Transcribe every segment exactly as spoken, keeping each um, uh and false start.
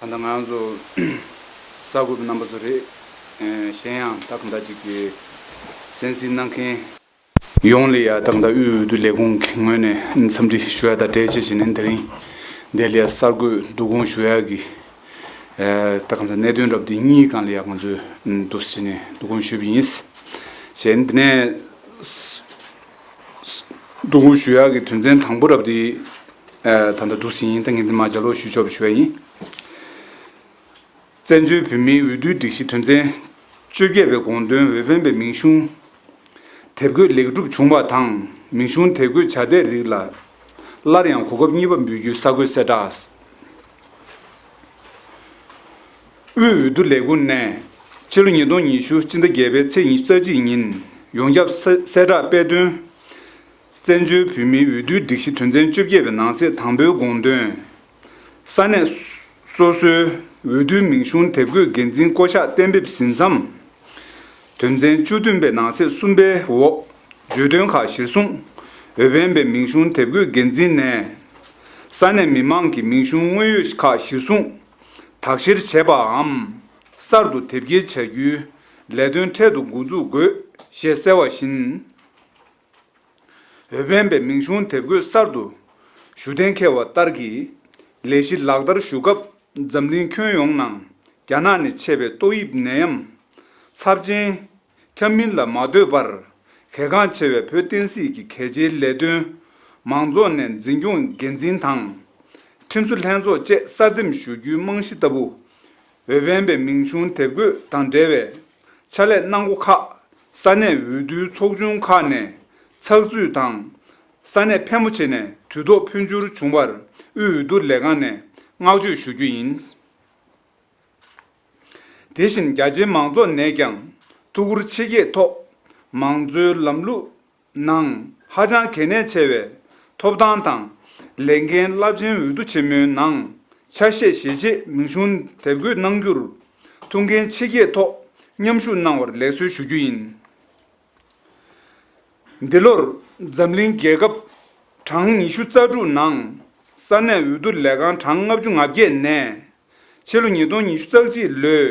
ད་ང་ཚོ་གསར་འགོད་པ་རྣམ་པ་ཚོ་རེད། ཨེ་གཞན་ཡང་ད་གང་ལྟར་ཅིག་གི་གསན་གཟིགས་གནང་མཁན་ཡོངས་ལ་ཡ་ད་གང་ལྟར་དབུས་འོས་བསྡུ་ལས་ཁུངས་ཀྱི་ངོས་ནས་འཚམས་འདྲི་ཞུ་ཡ་དང་འབྲེལ་བྱས་བྱས་ནས་དེ་རིང་འདི་ལ་ཡ་གསར་འགོད་བསྡུ་སྐོང་ཞུ་ཡ་གི་ཨེ་ད་གང་ལྟར་གནད་དོན་རབ་དེ་གཉིས་སྒང་ལ་ཡ་ང་ཚོས་འདུག་སེ་བྱས་ནས་བསྡུ་སྐོང་ཞུས་པ་ཡིན། བྱས་ནས་འདི་ནས་བསྡུ་སྐོང་ཞུ་ཡ་གི་དོན་ཚན་དང་པོ་རབ་དེ་ཨེ་ད་ལྟ་འདུག་སེ་ཡིན། ད་ངས་འདི་མ་ལྗགས་ཀློག་ཞུས་ཆོག་པ་ཞུ་ཡ་ཡིན། བཙན་བྱོལ་བོད་མིའི་འོས་བསྡུའི་སྒྲིག་གཞི་དོན་ཚན་བཅོ་བརྒྱད་པའི་དགོངས་དོན་འོས་འཕེན་པའི་མིང་གཞུང་དེབ་འགོད་ལེགས་གྲུབ་བྱུང་བ་དང་། མིང་གཞུང་དེབ་འགོད་བྱ་དེབ་རིགས་ལ་སླར་ཡང་གོ་སྐབས་གཉིས་པ་འབུལ་རྒྱུའི་གསར་འགོད་གསལ་བསྒྲགས། དབུས་འོས་བསྡུ་ལས་ཁུངས་ནས་ཕྱི་ལོ་ཉིས་སྟོང་ཉི་ཤུ་སྤྱི་ཟླ་བརྒྱད་པའི་ཚེས་ཉི་ཤུ་རྩ་གཅིག་ཉིན་ཡོངས་ཁྱབ་གསལ་བསྒྲགས་སྤེལ་དོན། བཙན་བྱོལ་བོད་མིའི་འོས་བསྡུའི་སྒྲིག་གཞི་དོན་ཚན་བཅོ་བརྒྱད་པའི་ནང་གསེས་དང་པོའི་དགོངས་དོན། ས་གནས་སོ་སོའི་འོས་བསྡུའི་མིང་གཞུང་དེབ་འགོད་འགན་འཛིན་བསྐོ་གཞག་གཏན་འབེབས་ཟིན་མཚམས། དོན་ཚན་བཅུ་བདུན་པའི་ནང་གསེས་གསུམ་པའི་འོག་བརྗོད་དོན་ཁག་གཞིར་བཟུང་། འོས་འཕེན་པའི་མིང་གཞུང་དེབ་འགོད་འགན་འཛིན་ནས་ས་གནས་མི་མང་གི་མིང་གཞུང་དངོས་ཡོད་ཁག་གཞིར་བཟུང་དག་བཤེར་བྱས་པའམ་གསར་དུ་དེབ་སྐྱེལ་བྱ་རྒྱུའི་ལས་དོན་འཕྲལ་དུ་འགོ་འཛུགས་དགོས་ཞེས་གསལ་བ་བཞིན། འོས་འཕེན་པའི་མིང་གཞུང་དེབ་འགོད་གསར་དུ་ཞུ་གཏན་འཁེལ་བ་ལྟར་གྱི་ལས་གཞི་ལག་བསྟར་ཞུ་སྐབས། འཛམ་གླིང་ཁྱོན་ཡོངས་ནང་རྒྱ་ནག་ནས་མཆེད་པའི་ཏོག་དབྱིབས་ནད་ཡམས་ཚབས་ཆེན་ཁྱབ་མིན་ལ་མ་ལྟོས་པར། གལ་འགངས་ཆེ་བའི་བོད་བསྟན་སྲིད་ཀྱི་གལ་ཆེའི་ལས་དོན། མང་ཚོགས་ནས་འཛིན་སྐྱོང་འགན་འཛིན་དང་། ཁྲིམས་བཟོ་ལྷན་ཚོགས་བཅས་གསར་འདེམས་ཞུ་རྒྱུའི་རྨང་གཞི་ལྟ་བུ། འོས་འཕེན་པའི་མིང་གཞུང་དེབ་འགོད་དང་འབྲེལ་བའི་ཕྱག་ལས་གནང་སྒོ་ཁག་ས་གནས་འོས་བསྡུའི་ཚོགས་ཆུང་ཁག་ནས་ཚགས་ཚུད་དང་ས་གནས་ཕལ་མོ་ཆེ་ནས་དུས་ཐོག་འཕོ་འགྱུར་བྱུང་བར་དབུས་འོས་བསྡུ་ལས་ཁང་ནས་བསྔགས་བརྗོད་ཞུ་རྒྱུ་ཡིན། དེ་བཞིན་རྒྱ་ཆེའི་མང་ཚོགས་ནས་ཀྱང་ཐུགས་ཁུར་ཆེ་བསྐྱེད་ཐོག་མང་གཙོའི་ལམ་ལུགས་ནང་ཧ་ཅང་གལ་གནད་ཆེ་བའི་ཐོབ་ཐང་དང་ལས་འགན་རླབས་ཆེན་འོས་བསྡུ་ཆེན་མོའི་ནང་ཆ་ཤས་བཞེས་ཆེད་མིང་གཞུང་དེབ་འགོད་གནང་རྒྱུར་ཐུགས་འགན་ཆེ་བསྐྱེད་ཐོག་མཉམ་ཞུགས་གནང་བར་ལེགས་གསོལ་ཞུ་རྒྱུ་ཡིན། འདི་ལོར་འཛམ་གླིང་རྒྱལ་ཁབ་གྲངས་ཉི་ཤུ་རྩ་དྲུག་ནང་ས་གནས་འོས་བསྡུ་ལས་ཁང་གྲངས་ལྔ་བཅུ་ང་བརྒྱད་ནས། ཕྱི་ལོ་ཉིས་སྟོང་ཉི་ཤུ་རྩ་གཅིག་ལོའི་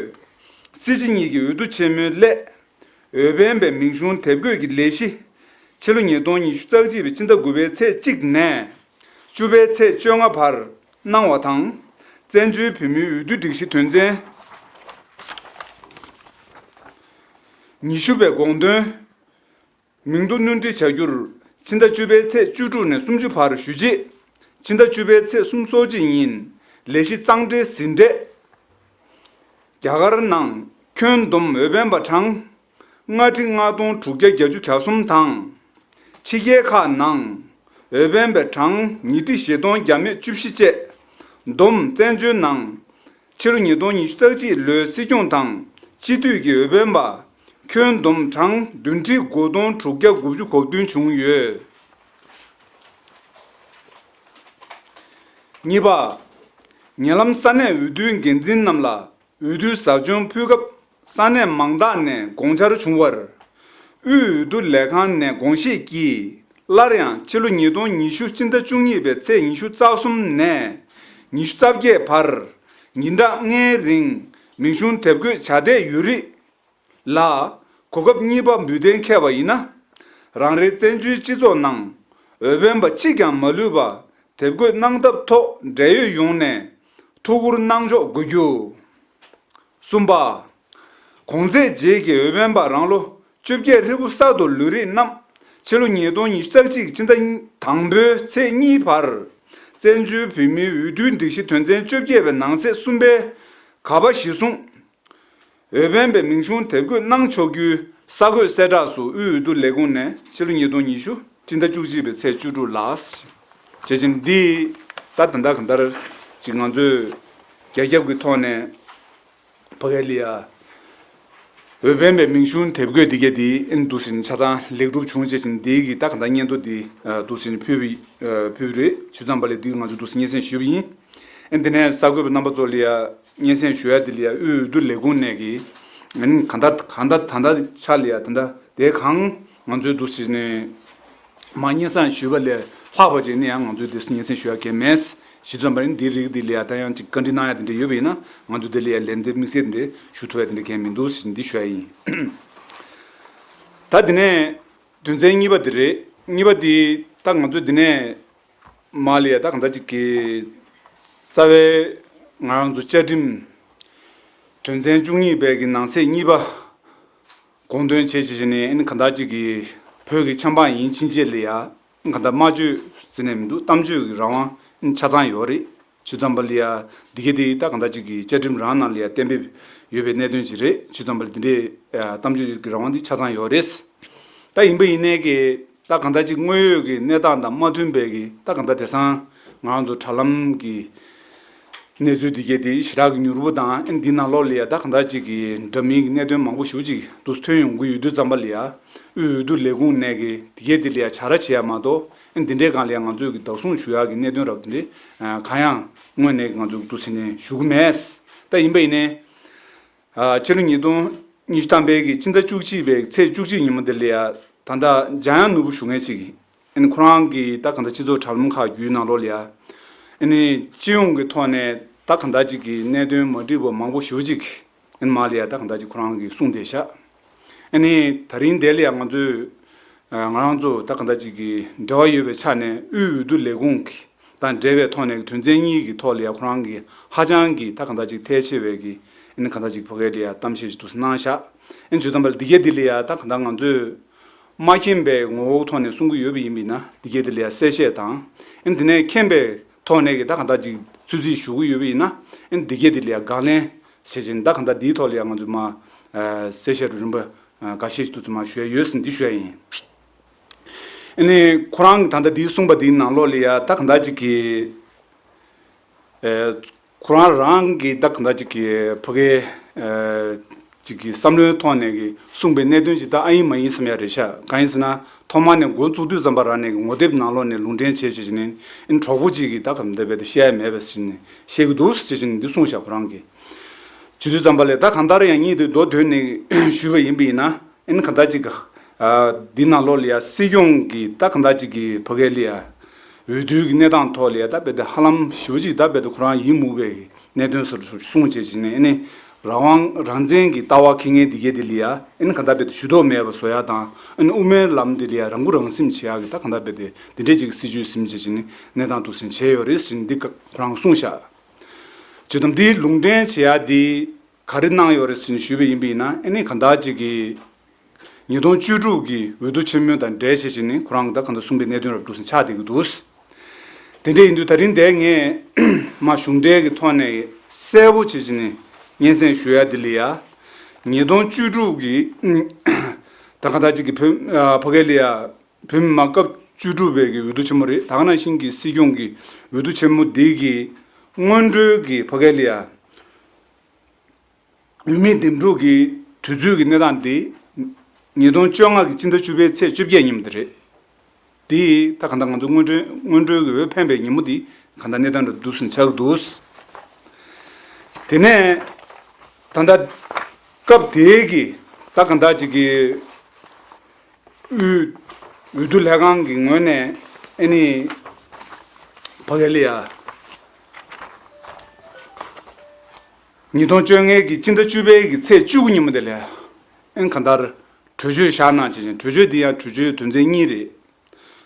སྲིད་སྤྱི་གཉིས་ཀྱི་འོས་བསྡུ་ཆེན་མོའི་སླད། འོས་འཕེན་པའི་མིང་གཞུང་དེབ་འགོད་ཀྱི་ལས་གཞི། ཕྱི་ལོ་ཉིས་སྟོང་ཉི་ཤུ་རྩ་གཅིག་པའི་ཕྱི་ཟླ་དགུ་པའི་ཚེས་གཅིག་ནས་བཅུ་པའི་ཚེས་བཅོ་ལྔ་བར་གནང་བ་དང་། བཙན་བྱོལ་བོད་མིའི་འོས་བསྡུ་སྒྲིག་གཞི་དོན་ཚན་ཉི་ཤུ་པའི་དགོངས་དོན། མིང་ཐོ་སྣོན་འཕྲི་བྱ་རྒྱུར་ཕྱི་ཟླ་བཅུ་པའི་ཚེས་བཅུ་དྲུག་ནས་སུམ་ཅུ་བར་ཞུ་རྗེས། ཕྱི་ཟླ་བཅུ་པའི་ཚེས་སུམ་ཅུ་སོ་གཅིག་ཉིན་ལས་གཞི་གཙང་སྦྲའི་ཟིན་བྲིས། རྒྱ་གར་ནང་ཁྱོན་བསྡོམས་འོས་འཕེན་པ་གྲངས་ལྔ་ཁྲི་ལྔ་སྟོང་དྲུག་བརྒྱ་གྱ་གསུམ་དང་། ཕྱི་རྒྱལ་ཁག་ནང་འོས་འཕེན་པའི་གྲངས་ཉིས་ཁྲི་བཞི་སྟོང་བརྒྱ་མེད་བཅུ་བཞི་བཅས་བསྡོམས་བཙན་བྱོལ་ནང་ཕྱི་ལོ་ཉིས་སྟོང་ཉི་ཤུ་རྩ་གཅིག་ལོའི་སྲིད་སྐྱོང་དང་སྤྱི་འཐུས་ཀྱི་འོས་འཕེན་པ་ཁྱོན་བསྡོམས་གྲངས་བདུན་ཁྲི་དགུ་སྟོང་དྲུག་བརྒྱ་དགུ་བཅུ་གོ་བདུན་བྱུང་ཡོད། གཉིས་པ། ཉེ་ལམ་ས་གནས་འོས་བསྡུའི་འགན་འཛིན་རྣམས་ལ་འོས་བསྡུའི་ཟབ་སྦྱོང་ཕུལ་སྐབས་ས་གནས་མང་དག་ནས་དགོངས་འཆར་བྱུང་བར། དབུས་འོས་བསྡུ་ལས་ཁང་ནས་དགོངས་བཞེས་ཀྱིས་སླར་ཡང་ཕྱི་ལོ་ཉིས་སྟོང་ཉི་ཤུ་སྤྱི་ཟླ་བཅུ་གཉིས་པའི་ཚེས་ཉི་ཤུ་རྩ་གསུམ་ནས་ཉི་ཤུ་རྩ་བརྒྱད་བར་ཉིན་གྲངས་ལྔའི་རིང་མིང་གཞུང་དེབ་འགོད་བྱ་དེབ་ཡོད་རིགས་ལ་གོ་སྐབས་གཉིས་པ་འབུལ་གཏན་འཁེལ་བ་ཡིན་ན། རང་རེའི་བཙན་བྱོལ་སྤྱི་ཚོགས་ནང་འོས་འཕེན་པ་གཅིག་ཀྱང་མ་ལུས་པ་དེབ་འགོད་གནང་ཐབས་ཐོག་འབྲེལ་ཡོད་ཡོངས་ནས་ཐུགས་ཁུར་གནང་ཕྱོགས་དགོས་རྒྱུ། གསུམ་པ། གོང་ཚེས་རྗེས་ཀྱི་འོས་འཕེན་པ་རང་ལོ་བཅོ་བརྒྱད་ཧྲིལ་པོ་གསར་དུ་ལུས་རིགས་རྣམས་ཕྱི་ལོ་ཉིས་སྟོང་ཉི་ཤུ་རྩ་གཅིག་སྤྱི་ཟླ་དང་པོའི་ཚེས་གཉིས་བར་བཙན་བྱོལ་བོད་མིའི་འོས་བསྡུའི་སྒྲིག་གཞི་དོན་ཚན་བཅོ་བརྒྱད་པའི་ནང་གསེས་གསུམ་པའི་ག་པ་གཞིར་བཟུང་། འོས་འཕེན་པའི་མིང་གཞུང་དེབ་འགོད་གནང་ཆོག་རྒྱུའི་གསར་འགོད་གསལ་བསྒྲགས་སུ་དབུས་འོས་བསྡུ་ལས་ཁུངས་ནས་ཕྱི་ལོ་ཉིས་སྟོང་ཉི་ཤུ་སྤྱི་ཟླ་བཅུ་གཅིག་པའི་ཚེས་བཅུ་དྲུག་ལ། བྱེད་བཞིན་འདི་ད་ད་ལྟ་གང་ལྟར་ཅིག་ང་ཚོས་རྒྱ་ཁྱབ་ཀྱི་ཐོག་ནས་ཕ་གི་ལ་ཡ་འོས་འཕེན་པའི་མིང་གཞུང་དེབ་འགོད་འདི་གས་འདི་ཨིན་འདུག་ཟིན་ཆ་ཚང་ལེགས་གྲུབ་བྱུང་བྱེད་བཞིན་འདི་གི་ད་གང་ལྟར་སྙན་ཐོ་འདི་འདུག་ཟིན་ཕུལ་བའི་ཕུལ་བ་རེད། ཇུས་ཚང་པ་ལས་འདི་ང་ཚོས་འདུག་ཟིན་སྙན་སེང་ཞུས་པ་ཡིན། ཨེ་འདི་ནས་གསར་འགོད་པ་རྣམ་པ་ཚོ་ལ་ཡ་སྙན་སེང་ཞུ་ཡ་འདི་ལ་ཡ་དབུས་འོས་བསྡུ་ལས་ཁུངས་ནས་ཀྱི་ཨེ་གང་ལྟར་གང་ལྟར་ད་ལྟ་ཆ་ལ་ཡ་ད་ལྟ་དེ་གང་ང་ཚོའི་འདུག་ཟིན་ནས་མ་སྙན་སེང་ཞུས་པ་ལས་ ལྷག་པ་ཅིག་ནི་ཡང་ང་ཚོས་དེ་སྙན་སེང་ཞུ་ཡ་གང་ཡང་མེད། ཞུ་ཙམ་པ་ཡིན་འདི་རིགས་འདི་ལ་ཡ་ད་ཡང་ཅིག་བཀའ་འདྲི་གནང་ཡ་དེ་འདྲ་ཡོད་པ་ཡིན་ན་ང་ཚོས་དེ་ལ་ཡ་ལན་འདེབས་དམིགས་བསལ་དེ་འདྲ་ཞུ་ཐུབ་ཡ་དེ་འདྲ་གང་ཡང་མི་འདུག་ཟེར་འདི་ཞུ་ཡ་ཡིན། ད་དེ་ནས་དོན་ཚན་གཉིས་པ་དེ་རེད། གཉིས་པ་དེ་ད་ང་ཚོས་དེ་ནས་མར་ལ་ཡ་ད་གང་ལྟར་ཅིག་གི་རྩ་བའི་ང་རང་ཚོ་བཅའ་ཁྲིམས་དོན་ཚན་བཅུ་གཉིས་པའི་གི་ནང་གསེས་གཉིས་པ་དགོངས་དོན་བྱས་བྱས་བྱས་ནས་ཨ་ནི་གང་ལྟར་ཅིག་གི་བོད་ཀྱི་ཆབ་འབངས་ཡིན་ཕྱིན་ཆད་ལ་ཡ་གང་ལྟར་སྨྲ་བརྗོད་ཟེར་ནས་མི་འདུག་གཏམ་བརྗོད་ཀྱི་རང་དབང་ཆ་ཚང་ཡོད་རེད། ཞུ་ཙམ་པ་ལ་ཡ་འདི་ག་དེ་ད་གང་ལྟར་ཅིག་གི་བཅའ་ཁྲིམས་རང་ནང་ལ་ཡ་གཏན་འབེབས་ཡོད་པའི་གནད་དོན་ཅིག་རེད། ཞུ་ཙམ་པ་ལ་འདི་འདྲའི་གཏམ་བརྗོད་ཀྱི་རང་དབང་འདི་ཆ་ཚང་ཡོད་རེད། ད་ཡིན་པ་ཡིན་ནའི་གི་ད་གང་ལྟར་ཅིག་དངོས་ཡོད་ཀྱི་གནས་སྟངས་དང་མ་མཐུན་པའི་གི་ད་གང་ལྟར་དེང་སང་ང་རང་ཚོ་དྲ་ལམ་གྱི་གནས་ཚུལ་འདི་གས་དེ་ཞེ་དྲག་གི་མྱུར་པོ་དང་ཨ་འདི་ནང་ལོགས་ལ་ཡ་ད་གང་ལྟར་ཅིག་གི་འདྲ་མིན་གྱི་གནད་དོན་མང་པོ་ཞེ་པོ་ཅིག་འདུག་ཐོན་ཡོང་གི་ཡོད་དུས་ཙམ་པ་ལ་ཡ་དབུས་འོས་བསྡུ་ལས་ཁུངས་ནས་གི་འདི་གས་དེ་ལ་ཡ་བྱ་ར་བྱེད་ཡ་མ་གཏོགས་ཨ་འདི་འདྲའི་སྒང་ལ་ཡ་ང་ཚོས་གི་བདག་བཟུང་ཞུ་ཡ་གི་གནད་དོན་རབ་འདི་འདྲ་གང་ཡང་དངོས་གནས་ང་ཚོས་འདུག་ཟེར་ནས་ཞུ་གི་མེད། ད་ཡིན་པ་ཡིན་ནའི་ཕྱི་ལོ་ཉིས་སྟོང་ཉི་ཤུ་ཐམ་པའི་གི་སྤྱི་ཟླ་བཅུ་གཅིག་པའི་ཚེས་བཅུ་གཅིག་ཉིན་མོ་འདི་ལ་ཡ་ད་ལྟ་འཇམ་དབྱངས་ནོར་བུ་ཞུ་མཁན་ཅིག་ཨ་ནི་ཁོ་རང་གིས་ད་གང་ལྟར་སྤྱི་ཚོགས་དྲ་ལམ་ཁག་བརྒྱུད་ནང་ལོགས་ལ་ཡ་ཨ་ནི་སྤྱི་ཡོངས་ཀྱི་ཐོག་ནས་ད་གང་ལྟར་ཅིག་གི་གནད་དོན་མ་འགྲིག་པ་མང་པོ་ཞེ་པོ་ཅིག་ཨ་ནི་མར་ལ་ཡ་ད་གང་ལྟར་ཅིག་ཁོ་རང་གིས་གསུངས་བསྡད་ཤག་ཨ་ནི་ད་རིང་འདི་ལ་ཡ་ང་ཚོས་ང་རང་ཚོ་ད་གང་ལྟར་ཅིག་གི་འབྲེལ་བ་ཡོད་པའི་ཆ་ནས་དབུས་འོས་བསྡུ་ལས་ཁུངས་ཀྱི་དང་འབྲེལ་བའི་ཐོག་ནས་དོན་ཚན་གཉིས་ཀྱི་ཐོག་ལ་ཡ་ཁོ་རང་གིས་ཧ་ཅང་གི་ད་གང་ལྟར་ཅིག་ཐལ་ཆེ་བའི་གི་ཨ་ནི་གང་ལྟར་ཅིག་ཕ་གི་ལ་ཡ་གཏམ་བཤད་ཅིག་འདུག་སེ་གནང་ཤག་ཨ་ནི་བྱས་ཙང་པ་ལ་འདི་གས་འདི་ལ་ཡ་ད་གང་ལྟར་ང་ཚོས་མ་མཁྱེན་པའི་ངོ་བོ་ཐོག་ནས་གསུང་གི་ཡོད་པ་ཡིན་པ་ཡིན་ན་འདི་གས་འདི་ལ་ཡ་གསལ་བཤད་དང་ཨ་ནི་དེ་ནས་མཁྱེན་པའི་ཐོག་ནས་གི་ད་གང་ལྟར་ཅིག་ཚོད་རྩིས་ཞུ་གི་ཡོད་པ་ཡིན་ན་ཨ་ནི་འདི་གས་འདི་ལ་ཡ་དགག་ལན་བྱེད་བཞིན་ད་གང་ལྟར་འདིའི་ཐོག་ལ་ཡ་ང་ཚོས་མ་གསལ་བཤད་རུ་རིམ་པ་འགའ་ཤས་ཤིག་ཏུ་ཚང་མ་ཞུ་ཡ་ཡོད་ཟིན་འདི་ཞུ་ཡ་ཡིན། ཨ་ནི་ཁོ་རང་གིས་ད་ལྟ་འདི་གསུངས་པ་འདིའི་ནང་ལོགས་ལ་ཡ་ད་གང་ལྟར་ཅིག་གི་ཨེ་ཁོ་རང་རང་གིས་ད་གང་ལྟར་ཅིག་གི་ཕ་གི་ཨེ་ཅིག་གི་བསམ་བློའི་ཐོག་ནས་གི་གསུངས་པའི་གནད་དོན་ཅིག་ད་ཨ་ཡིན་མ་ཡིན་བསམ་ཡ་རེད་ཤག་གང་ཡིན་ཟེར་ན་ཐོག་མ་ནས་འགོ་བཙུགས་དུས་ཙམ་པ་རང་ནས་གི་ངོ་དེབ་ནང་ལོགས་ནས་ལུང་འདྲེན་བྱས་བྱས་བྱས་ནས་ཨ་ནི་གྲོགས་པོ་ཅིག་གིས་ད་གང་ལྟར་རྦད་དེ་བཤད་ཡ་མེད་པ་ཟེར་ནས་བཤད་གི་འདུག་ཟེར་བྱས་ནས་འདི་གསུངས་ཤག་ཁོ་རང་གིས། བྱེད་དུས་ཙམ་པ་ལས་ད་གང་ལྟར་ཡང་གཉིད་དུ་མདོ་དོན་ནས་ཞུས་པ་ཡིན་པ་ཡིན་ན། ཨ་ནི་གང་ལྟར་ཅིག་གི་འདི་ནང་ལོགས་ལ་ཡ་སྲིད་སྐྱོང་གི་ད་གང་ལྟར་ཅིག་གི་ཕ་གི་ལ་ཡ་འོས་བསྡུའི་གི་གནས་སྟངས་ཐོག་ལ་ཡ་ད་རྦད་དེ་ཧ་ལམ་ཞེ་པོ་ཅིག་ད་རྦད་དེ་ཁོ་རང་ཡིད་མུག་པའི་གི་གནད་དོན་སོགས་གསུངས་བྱས་བྱས་ནས་ཨ་ནི་རང་དབང་རང་བཙན་གྱི་ལྟ་བ་འཁྱེར་མཁན་འདི་གས་འདི་ལ་ཡ་ཨ་ནི་གང་ལྟར་རྦད་དེ་ཇུས་གཏོགས་མེད་པ་བཟོ་ཡ་དང་ཨ་ནི་དབུ་མའི་ལམ་འདི་ལ་ཡ་རང་མགོ་རང་སེམས་བྱེད་ཡ་གི་ད་གང་ལྟར་རྦད་དེ་འདི་འདྲས་ཅིག་གི་སྲིད་ཇུས་ཟིན་བྱས་བྱས་ནས་གནས་སྟངས་འདུག་ཟིན་བྱས་ཡོད་རེད་ཟིན་འདི་ཁོ་རང་གསུངས་ཤག་ཇོ་དམ་འདིའི་ལུང་འདྲེན་བྱེད་ཡ་འདི་ག་རེ་གནང་ཡོད་རེད་ཟེར་ནས་ཞུས་པ་ཡིན་པ་ཡིན་ན་ཨ་ནི་གང་ལྟར་ཅིག་གི་ཉིས་སྟོང་བཅུ་དྲུག་གི་འོས་བསྡུ་ཆེན་མོ་དང་འབྲེལ་བྱས་བྱས་ནས་ཁོ་རང་གི་ད་གང་ལྟར་གསུངས་པའི་གནད་དོན་རབ་ཏུ་ཟིན་ཆགས་བསྡད་ཀྱི་འདུག་དེ་འདྲ་ཡིན་དུས་ད་རིང་འདིར་ངས་མ་གཞུང་འབྲེལ་གྱི་ཐོག་ནས་གསལ་པོ་བྱས་བྱས་ནས་སྙན་སེང་ཞུ་ཡ་འདི་ལ་ཡ་ཉིས་སྟོང་བཅུ་དྲུག་གི་ད་གང་ལྟར་ཅིག་གི་བོད་ཕ་གི་ལ་ཡ། བོད་མི་མང་སྐབས་བཅུ་དྲུག་པའི་གི་འོས་བསྡུ་ཆེན་མོ་རེད། ད་ག་ནང་བཞིན་གྱི་སྲིད་སྐྱོང་གི་འོས་བསྡུ་ཆེན་མོ་འདི་གི་སྔོན་འགྲོའི་གི་ཕ་གི་ལ་ཡ་འོས་མི་འདེམས་སྒྲུག་གི་དུས་ཚོད་ཀྱི་གནས་སྟངས་འདི་ཉིས་སྟོང་བཅོ་ལྔ་གི་སྤྱི་ཟླ་བཅུ་པའི་ཚེས་བཅོ་བརྒྱད་ཉིན་མོ་དེ་རེད། འདི་ད་ག་ད་ང་ཚོ་སྔོན་འགྲོའི་སྔོན་འགྲོའི་གི་འོས་འཕེན་པའི་ཉིན་མོ་འདི་ག་ད་གནས་སྟངས་འདྲ་འདུག་སུན་ཆགས་འདུག་དེ་ནས་ད་ལྟ་སྐབས་དེའི་གི་ད་ག་ད་ཅིག་གི་དབུས་འོས་བསྡུ་ལྷན་ཁང་གི་ངོས་ནས་ཨ་ནི་ཕ་གི་ལ་ཡ་ཉིས་སྟོང་བཅོ་ལྔའི་གི་སྤྱི་ཟླ་བཅུ་པའི་གི་ཚེས་བཅུ་དགུ་ཉིན་མོ་དེ་ལ་ཡ་ཨ་ནི་གང་ལྟར་གྲོས་ཆོད་བཞག་གནང་བྱས་ཤིང་གྲོས་ཆོད་འདི་ཡང་གྲོས་ཆོད་དོན་ཚན་གཉིས་རེད།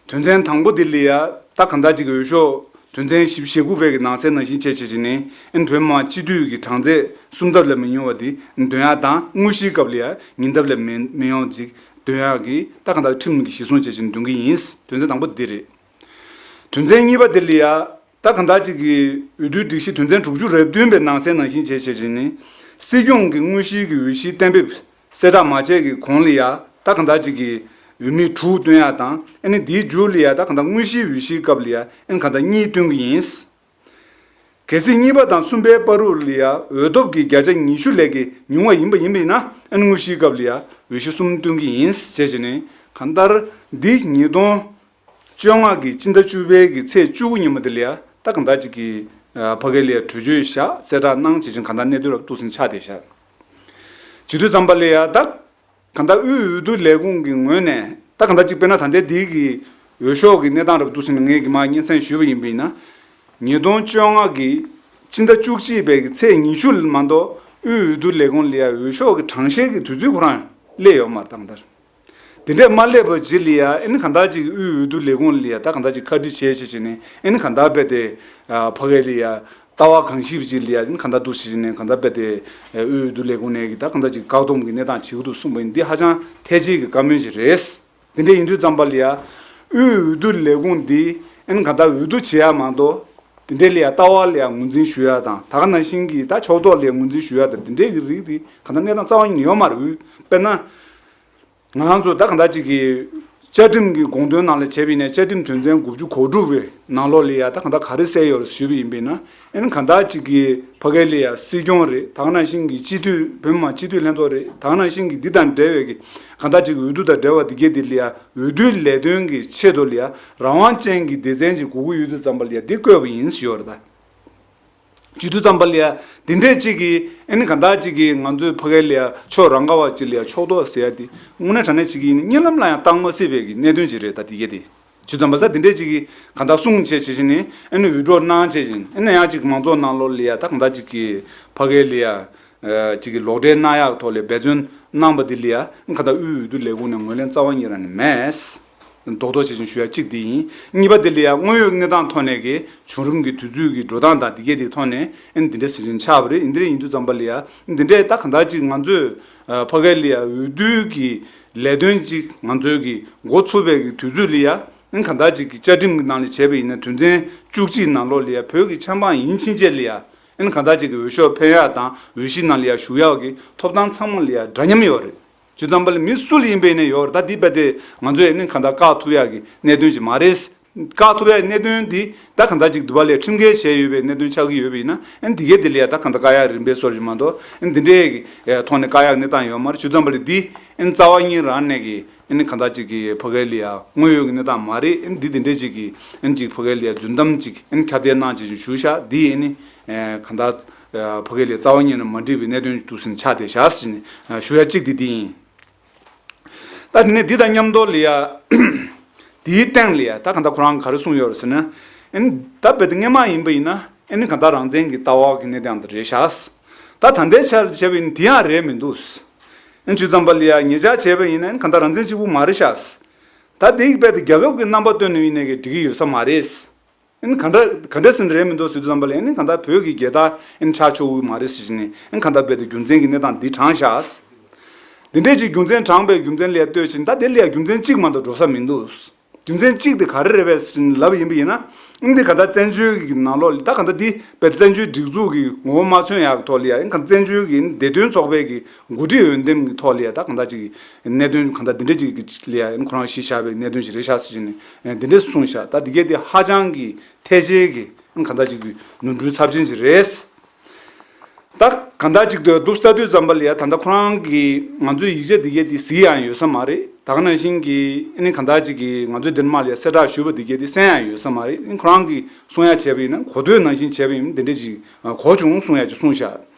དོན་ཚན་དང་པོ་འདི་ལ་ཡ་ད་གང་ལྟར་ཅིག་གི་འོས་ཤོག་དོན་ཚན་བཞི་བཅུ་ཞེ་དགུ་པའི་གི་ནང་གསེས་ནང་བཞིན་བྱས་བྱས་བྱས་ནས་ཨ་ནི་བོད་མི་མང་སྤྱི་འཐུས་ཀྱི་གྲངས་ཚད་གསུམ་ལྡབ་ལས་མི་ཉུང་བ་འདི་འདོན་ཡ་དང་དངོས་གཞིའི་སྐབས་ལ་ཡ་ཉིས་ལྡབ་ལས་མི་མི་ཡོང་ཅིག་འདོན་ཡག་གི་ད་གང་ལྟར་ཁྲིམས་ཀྱི་གཞི་བཟུང་བྱས་བྱས་ནས་འདོན་གྱི་ཡིན། དོན་ཚན་དང་པོ་འདི་རེད། དོན་ཚན་གཉིས་པ་འདི་ལ་ཡ་ད་གང་ལྟར་ཅིག་གི་འོས་བསྡུའི་སྒྲིག་གཞི་དོན་ཚན་དྲུག་ཅུ་རེ་བདུན་པའི་ནང་གསེས་ནང་བཞིན་བྱས་བྱས་བྱས་ནས་སྲིད་སྐྱོང་གི་དངོས་གཞིའི་གི་འོས་གཞི་གཏན་འབེབས་གསལ་བསྒྲགས་མ་བྱས་ཀྱི་གོང་ལ་ཡ་ད་གང་ལྟར་ཅིག་གི་འོས་མི་དྲུག་བཏོན་ཡ་དང་ཨ་ནི་དེའི་མཇུག་ལ་ཡ་ད་གང་ལྟར་དངོས་གཞིའི་འོས་གཞིའི་སྐབས་ལ་ཡ་ཨ་ནི་གང་ལྟར་གཉིས་བཏོན་གྱི་ཡིན། གལ་སྲིད་གཉིས་པ་དང་གསུམ་པའི་བར་དུ་ལ་ཡ་འོས་ཐོབ་ཀྱི་བརྒྱ་ཆ་ཉི་ཤུ་ལས་ཀྱི་ཉུང་བ་ཡིན་པ་ཡིན་པ་ཡིན་ན་ཨ་ནི་དངོས་གཞིའི་སྐབས་ལ་ཡ་འོས་གཞི་གསུམ་བཏོན་གྱི་ཡིན་ཞེས་བྱས་ནས་གང་ལྟར་འདི་ཉིས་སྟོང་བཅོ་ལྔ་གི་སྤྱི་ཟླ་བཅུ་པའི་གི་ཚེས་བཅུ་དགུ་ཉིན་མོ་དེ་ལ་ཡ་ད་གང་ལྟར་ཅིག་གི་ཕ་གི་ལ་ཡ་གྲོས་ཆོད་བཞག་གསལ་བསྒྲགས་གནང་བྱས་ཅིང་གང་ལྟར་གནད་དོན་རབ་ཏུ་ཟིན་ཆགས་བསྡད་བཞག་བྱེད་དུས་ཙམ་པ་ལ་ཡ་ད་གང་ལྟར་དབུས་འོས་བསྡུ་ལས་ཁུངས་ཀྱི་ངོས་ནས་ད་གང་ལྟར་ཅིག་དཔེར་ན་ད་ལྟའི་འདི་གི་ འོས་ཤོག་གི་གནས་སྟངས་རབ་ཏུ་ཕྱིན་ནས་ངས་ཀྱི་མ་སྙན་སེང་ཞུས་པ་ཡིན་པ་ཡིན་ན། ཉིས་སྟོང་བཅོ་ལྔ་གི་སྤྱི་ཟླ་བཅུ་གཅིག་པའི་གི་ཚེས་ཉི་ཤུ་ལ་མ་གཏོགས་དབུས་འོས་བསྡུ་ལས་ཁུངས་ལ་ཡ་འོས་ཤོག་གི་གྲངས་བཤེར་གྱི་དུས་ཚོད་ཁོ་རང་སླེབས་ཡོད་མ་རེད་ད་གང་ལྟར། དེ་འདྲས་མ་སླེབས་པ་ཅིག་ལ་ཡ་ཨེ་ནི་གང་ལྟར་ཅིག་དབུས་འོས་བསྡུ་ལས་ཁུངས་ལ་ཡ་ད་གང་ལྟར་ཅིག་ཁ་འདྲི་བྱས་བྱས་བྱས་ནས་ཨེ་ནི་གང་ལྟར་རྦད་དེ་ཕ་གི་ལ་ཡ་ལྟ་བ་གང་ཞིབ་ཅིག་ལ་ཡ་ཨེ་ནི་གང་ལྟར་འདུག་བྱས་བྱས་ནས་གང་ལྟར་རྦད་དེ་དབུས་འོས་བསྡུ་ལས་ཁུངས་ནས་ཀྱི་ད་གང་ལྟར་ཅིག་བཀག་སྡོམ་གྱི་གནས་སྟངས་བྱེད་ཀྱི་འདུག་གསུངས་པ་ཡིན། འདི་ཧ་ཅང་ཐལ་ཆེའི་གི་བཀའ་མོལ་ཅིག་རེད། དེ་འདྲ་ཡིན་དུས་ཙམ་པ་ལ་ཡ། དབུས་འོས་བསྡུ་ལས་ཁུངས་འདི་ཨེ་ནི་གང་ལྟར་འོས་བསྡུ་བྱེད་ཡ་མ་གཏོགས། དེ་འདྲའི་ལ་ཡ་ལྟ་བ་ལ་ཡ་ངོས་འཛིན་ཞུ་ཡ་དང་ད་ག་ནང་བཞིན་གྱི་ད་ཕྱོགས་གཏོགས་ལ་ཡ་ངོས་འཛིན་ཞུ་ཡ་དང་དེ་འདྲའི་གི་རིགས་འདི་གང་ལྟར་གནས་སྟངས་རྩ་བ་ཉིད་ནས་ཡོད་མ་རེད། དཔེར་ན། ང་རང་ཚོ་ད་གང་ལྟར་ཅིག་གི་བཅའ་ཁྲིམས་ཀྱི་དགོངས་དོན་ནང་ལ་བྱས་པ་ཡིན་ན་བཅའ་ཁྲིམས་དོན་ཚན་དགུ་བཅུ་གོ་དྲུག་པའི་ནང་ལོགས་ལ་ཡ་ད་གང་ལྟར་ག་རེ་གསལ་ཡོད་རེད་ཞུས་པ་ཡིན་པས་ན། ཨེ་ནི་གང་ལྟར་ཅིག་གི་ཕ་གི་ལ་ཡ་སྲིད་སྐྱོང་རེད། ད་ག་ནང་བཞིན་གྱི་སྤྱི་འཐུས་བོད་མི་མང་སྤྱི་འཐུས་ལྷན་ཚོགས་རེད། ད་ག་ནང་བཞིན་གྱི་འདི་དང་འབྲེལ་བའི་གི་གང་ལྟར་ཅིག་འོས་བསྡུ་དང་འབྲེལ་བ་འདི་གས་འདི་ལ་ཡ་འོས་བསྡུའི་ལས་དོན་གྱི་ཆེད་དུ་ལ་ཡ་རང་དབང་ཅན་གྱི་སྡེ་ཚན་ཅིག་དགོས་ཀྱི་ཡོད་དུས་ཙམ་པ་ལ་ཡ་འདི་བསྐོས་པ་ཡིན་ཞུས་ཡོད་རེད་ད། བྱེད་དུས་ཙམ་པ་ལ་ཡ། དེ་འདྲས་གཅིག་གིས་ཨེ་ནི་གང་ལྟར་གཅིག་གིས་ང་ཚོའི་ཕ་གི་ལ་ཡ་ཕྱོགས་རང་ག་བ་གཅིག་ལ་ཡ་ཕྱོགས་གཏོགས་ཟེར་ཡ་དེ་དངོས་གནས་དྲང་གནས་གཅིག་གིས་ཡིན་ན་གཉིད་ལམ་ལ་ཡང་བཏང་མ་སྲིད་པའི་གི་གནད་དོན་ཅིག་རེད་ད་དེ་གས་དེ། བྱེད་དུས་ཙམ་པ་ལ་ད་དེ་འདྲས་གཅིག་གིས་གང་ལྟར་གསུང་བྱས་བྱས་བྱས་ནས་ཨེ་ནི་འོས་སྒྲོག་གནང་བྱས་བྱས་ཨེ་ནི་ཡང་གཅིག་མང་ཚོགས་ནང་ལོགས་ལ་ཡ་ད་གང་ལྟར་གཅིག་གིས་ཕ་གི་ལ་ཡ། གཅིག་གིས་ལོག་འགྲེལ་གནང་ཡག་ཐོག་ལ་འབད་བརྩོན་གནང་པ་འདི་ལ་ཡ་གང་ལྟར་དབུས་འོས་བསྡུ་ལས་ཁུངས་ནས་ངོས་ལེན་རྩ་བ་ཉིད་རང་ནས་མེད། རྡོག་རྡོག་བྱས་ཤིང་ཞུ་ཡ་གཅིག་འདི་ཡིན། གཉིས་པ་འདི་ལ་ཡ་དངོས་ཡོད་གནས་སྟངས་ཐོག་ནས་ཀྱི་བྱུང་རིམ་གྱི་དུས་ཚོད་ཀྱི་འགྲོ་སྟངས་དང་འདི་གས་དེའི་ཐོག་ནས་ཨེ་འདི་འདྲའི་གཟི་བྱིན་ཆགས་པ་རེད། འདི་འདྲ་ཡིན་དུས་ཙམ་པ་ལ་ཡ་འདི་འདྲས་ད་གང་ལྟར་ཅིག་ང་ཚོས་ཕ་གི་ལ་ཡ་འོས་བསྡུའི་གི་ལས་དོན་ཅིག་ང་ཚོའི་གི་འགོ་ཚུགས་པའི་གི་དུས་ཚོད་ལ་ཡ་ཨེ་གང་ལྟར་ཅིག་གི་བཅའ་ཁྲིམས་ཀྱི་ནང་ལ་བྱས་པ་ཡིན་ན་དོན་ཚན་བཅུ་གཅིག་ནང་ལོགས་ལ་ཡ་བོད་ཀྱི་ཆབ་འབངས་ཡིན་ཕྱིན་ཆད་ལ་ཡ་ཨེ་གང་ལྟར་ཅིག་གི་འོས་ཤོག་འཕེན་ཡག་དང་འོས་གཞི་ནང་ལ་ཡ་ཞུགས་ཡག་གི་ཐོབ་ཐང་ཚང་མ་ལ་ཡ་འདྲ་མཉམ་ཡོད་རེད། བྱས་ཙམ་པ་ལ་མི་སུ་ལ་ཡིན་པའི་ནས་ཡོད་རེད། ད་འདི་རྦད་དེ་ང་ཚོས་ནི་གང་ལྟར་བཀག་ཐུབ་ཡག་གི་གནད་དོན་ཅིག་མ་རེད། བཀག་ཐུབ་ཡག་གནད་དོན་འདི་ད་གང་ལྟར་ཅིག་འདུག་པ་ལས་ཁྲིམས་འགལ་བྱས་ཡོད་པའི་གནད་དོན་ཆགས་ཀྱི་ཡོད་པ་ཡིན་ན་ཨ་ནི་འདི་གས་འདི་ལ་ཡ་ད་གང་ལྟར་བཀག་ཡག་རིམ་པས་སོར་ཞིག་མ་གཏོགས་ཨ་ནི་འདི་འདྲའི་གི་ཐོག་ནས་བཀག་ཡག་གནས་སྟངས་ཡོད་མ་རེད། བྱས་ཙམ་པ་ལ་འདི་ཨ་ནི་རྩ་བ་ཉིད་རང་ནས་གི་ཨ་ནི་གང་ལྟར་ཅིག་གི་ཕ་གི་ལ་ཡ་དངོས་ཡོད་ཀྱི་གནས་སྟངས་མ་རེད། ཨ་ནི་འདི་འདི་འདྲའི་ཅིག་གི་ཨ་ནི་ཅིག་ཕ་གི་ལ་ཡ་རྫུན་གཏམ་ཅིག་ཨ་ནི་ཁྱབ་གདལ་གནང་བྱས་ཅིག་ཞུ་ཤག་འདི་ཨ་ནི་གང་ལྟར་ཕ་གི་ལ་ཡ་རྩ་བ་ཉིད་ནས་མ་འགྲིག་པའི་གནད་དོན་ཅིག་འདུག་ཟིན་ཆགས་བསྡད་ཤག་ཟེར་ནས་ཞུ་ཡ་གཅིག་འདི་འདི་ཡིན། ད་དེ་ནས་འདི་དང་མཉམ་དུ་ལ་ཡ། དེའི་སྟེང་ལ་ཡ་ད་གང་ལྟར་ཁོ་རང་ག་རེ་གསུངས་ཡོད་རེད་ཟེར་ན། ཨ་ནི་ད་རྦད་དེ་སྔོན་མ་ཡིན་པ་ཡིན་ན་ཨ་ནི་གང་ལྟར་རང་བཙན་གྱི་ལྟ་བ་གི་གནས་སྟངས་དེ་རེད་ཤག་ད་ད་ལྟའི་ཆར་བྱས་པ་ཡིན་ན་དེ་ཡང་རེད་མི་འདུག་ཨ་ནི་བྱས་ཙམ་པ་ལ་ཡ་ཉེ་ཆར་བྱས་པ་ཡིན་ན་ཨ་ནི་གང་ལྟར་རང་བཙན་གཅིག་པུ་མ་རེད་ཤག་ད་དེ་ཡི་རྦད་དེ་རྒྱལ་ཁབ་ཀྱི་རྣམ་པ་སྟོན་ནས་ཡིན་ནས་ཀྱི་འགྲིག་གི་ཡོད་ས་མ་རེད། ཨ་ནི་ག་འདྲ་ག་འདྲ་ཟེར་ན་རེད་མི་འདུག་ཟེར་དུས་ཙམ་པ་ལ་ཨ་ནི་གང་ལྟར་བོད་ཀྱི་རྒྱལ་དར་ཨ་ནི་ཆགས་ཆོག་གི་མ་རེད་ཟེར་ནས་ཨ་ནི་གང་ལྟར་རྦད་དེ་རྒྱུ་མཚན་གྱི་གནས་སྟངས་འདི་དྲངས་ཤག་འདི་འདྲས་ཅིག་རྒྱུ་མཚན་དྲངས་པའི་རྒྱུ་མཚན་ལ་ལྟོས་ཕྱིན་ད་དེ་ལ་ཡ་རྒྱུ་མཚན་གཅིག་མ་གཏོགས་འགྲོ་ས་མི་འདུག་རྒྱུ་མཚན་གཅིག་དེ་ག་རེ་རེད་པས་ཟེར་ནས་ལབ་ཡིན་པ་ཡིན་ན། ཨ་ནི་འདི་ག་ད་བཙན་བྱོལ་གྱི་ནང་ལོགས་ལ་ད་ག་ད་འདི་བཙན་བྱོལ་སྒྲིག་འཛུགས་ཀྱི་ངོ་བོ་མ་མཚོན་ཡག་གི་ཐོག་ལ་ཡ་ཨ་ནི་ག་བཙན་བྱོལ་གྱི་བདེ་དོན་ཚོགས་པའི་གི་འགོ་ཁྲིད་འོས་འདེམས་ཀྱི་ཐོག་ལ་ཡ་ད་ག་ད་ཅིག་གི་གནད་དོན་ག་ད་འདི་འདྲ་ཅིག་གི་ལ་ཡ་ཨ་ནི་ཁོ་རང་གཞི་བཞག་པའི་གནད་དོན་ཞིག་རེད་ཤག་ཟེར་ནས་འདི་འདྲས་གསུངས་ཤག་ད་འདི་གས་དེ་ཧ་ཅང་གི་ཐལ་ཆེའི་གི་ཨ་ནི་ག་ད་ཅིག་གི་ནོར་འཁྲུལ་ཚབས་ཆེན་ཞིག་རེད། ད་གང་ལྟར་ཅིག་ཏུ་འདུག་ས་དུས་ཙམ་པ་ལ་ཡ་ད་ལྟ་ཁོ་རང་གིས་ང་ཚོའི་ཡིག་ཆ་འདི་གས་འདི་གཟིགས་ཡང་ཡོད་ས་མ་རེད། ད་ག་ནང་བཞིན་གྱི་ཨ་ནི་གང་ལྟར་ཅིག་གིས་ང་ཚོའི་འདིར་མ་ལ་ཡ་གསལ་བསྒྲགས་ཞུས་པ་འདི་གས་འདི་གསན་ཡང་ཡོད་ས་མ་རེད། ཨ་ནི་ཁོ་རང་གིས་གསུང་ཡ་བྱས་པ་ཡིན་ན་གོ་ཐོས་ནང་བཞིན་བྱས་པ་ཡིན་ན་འདི་འདྲས་ཅིག་གོ་བྱུང་གསུང་ཡ་ཅིག་གསུངས་ཤག་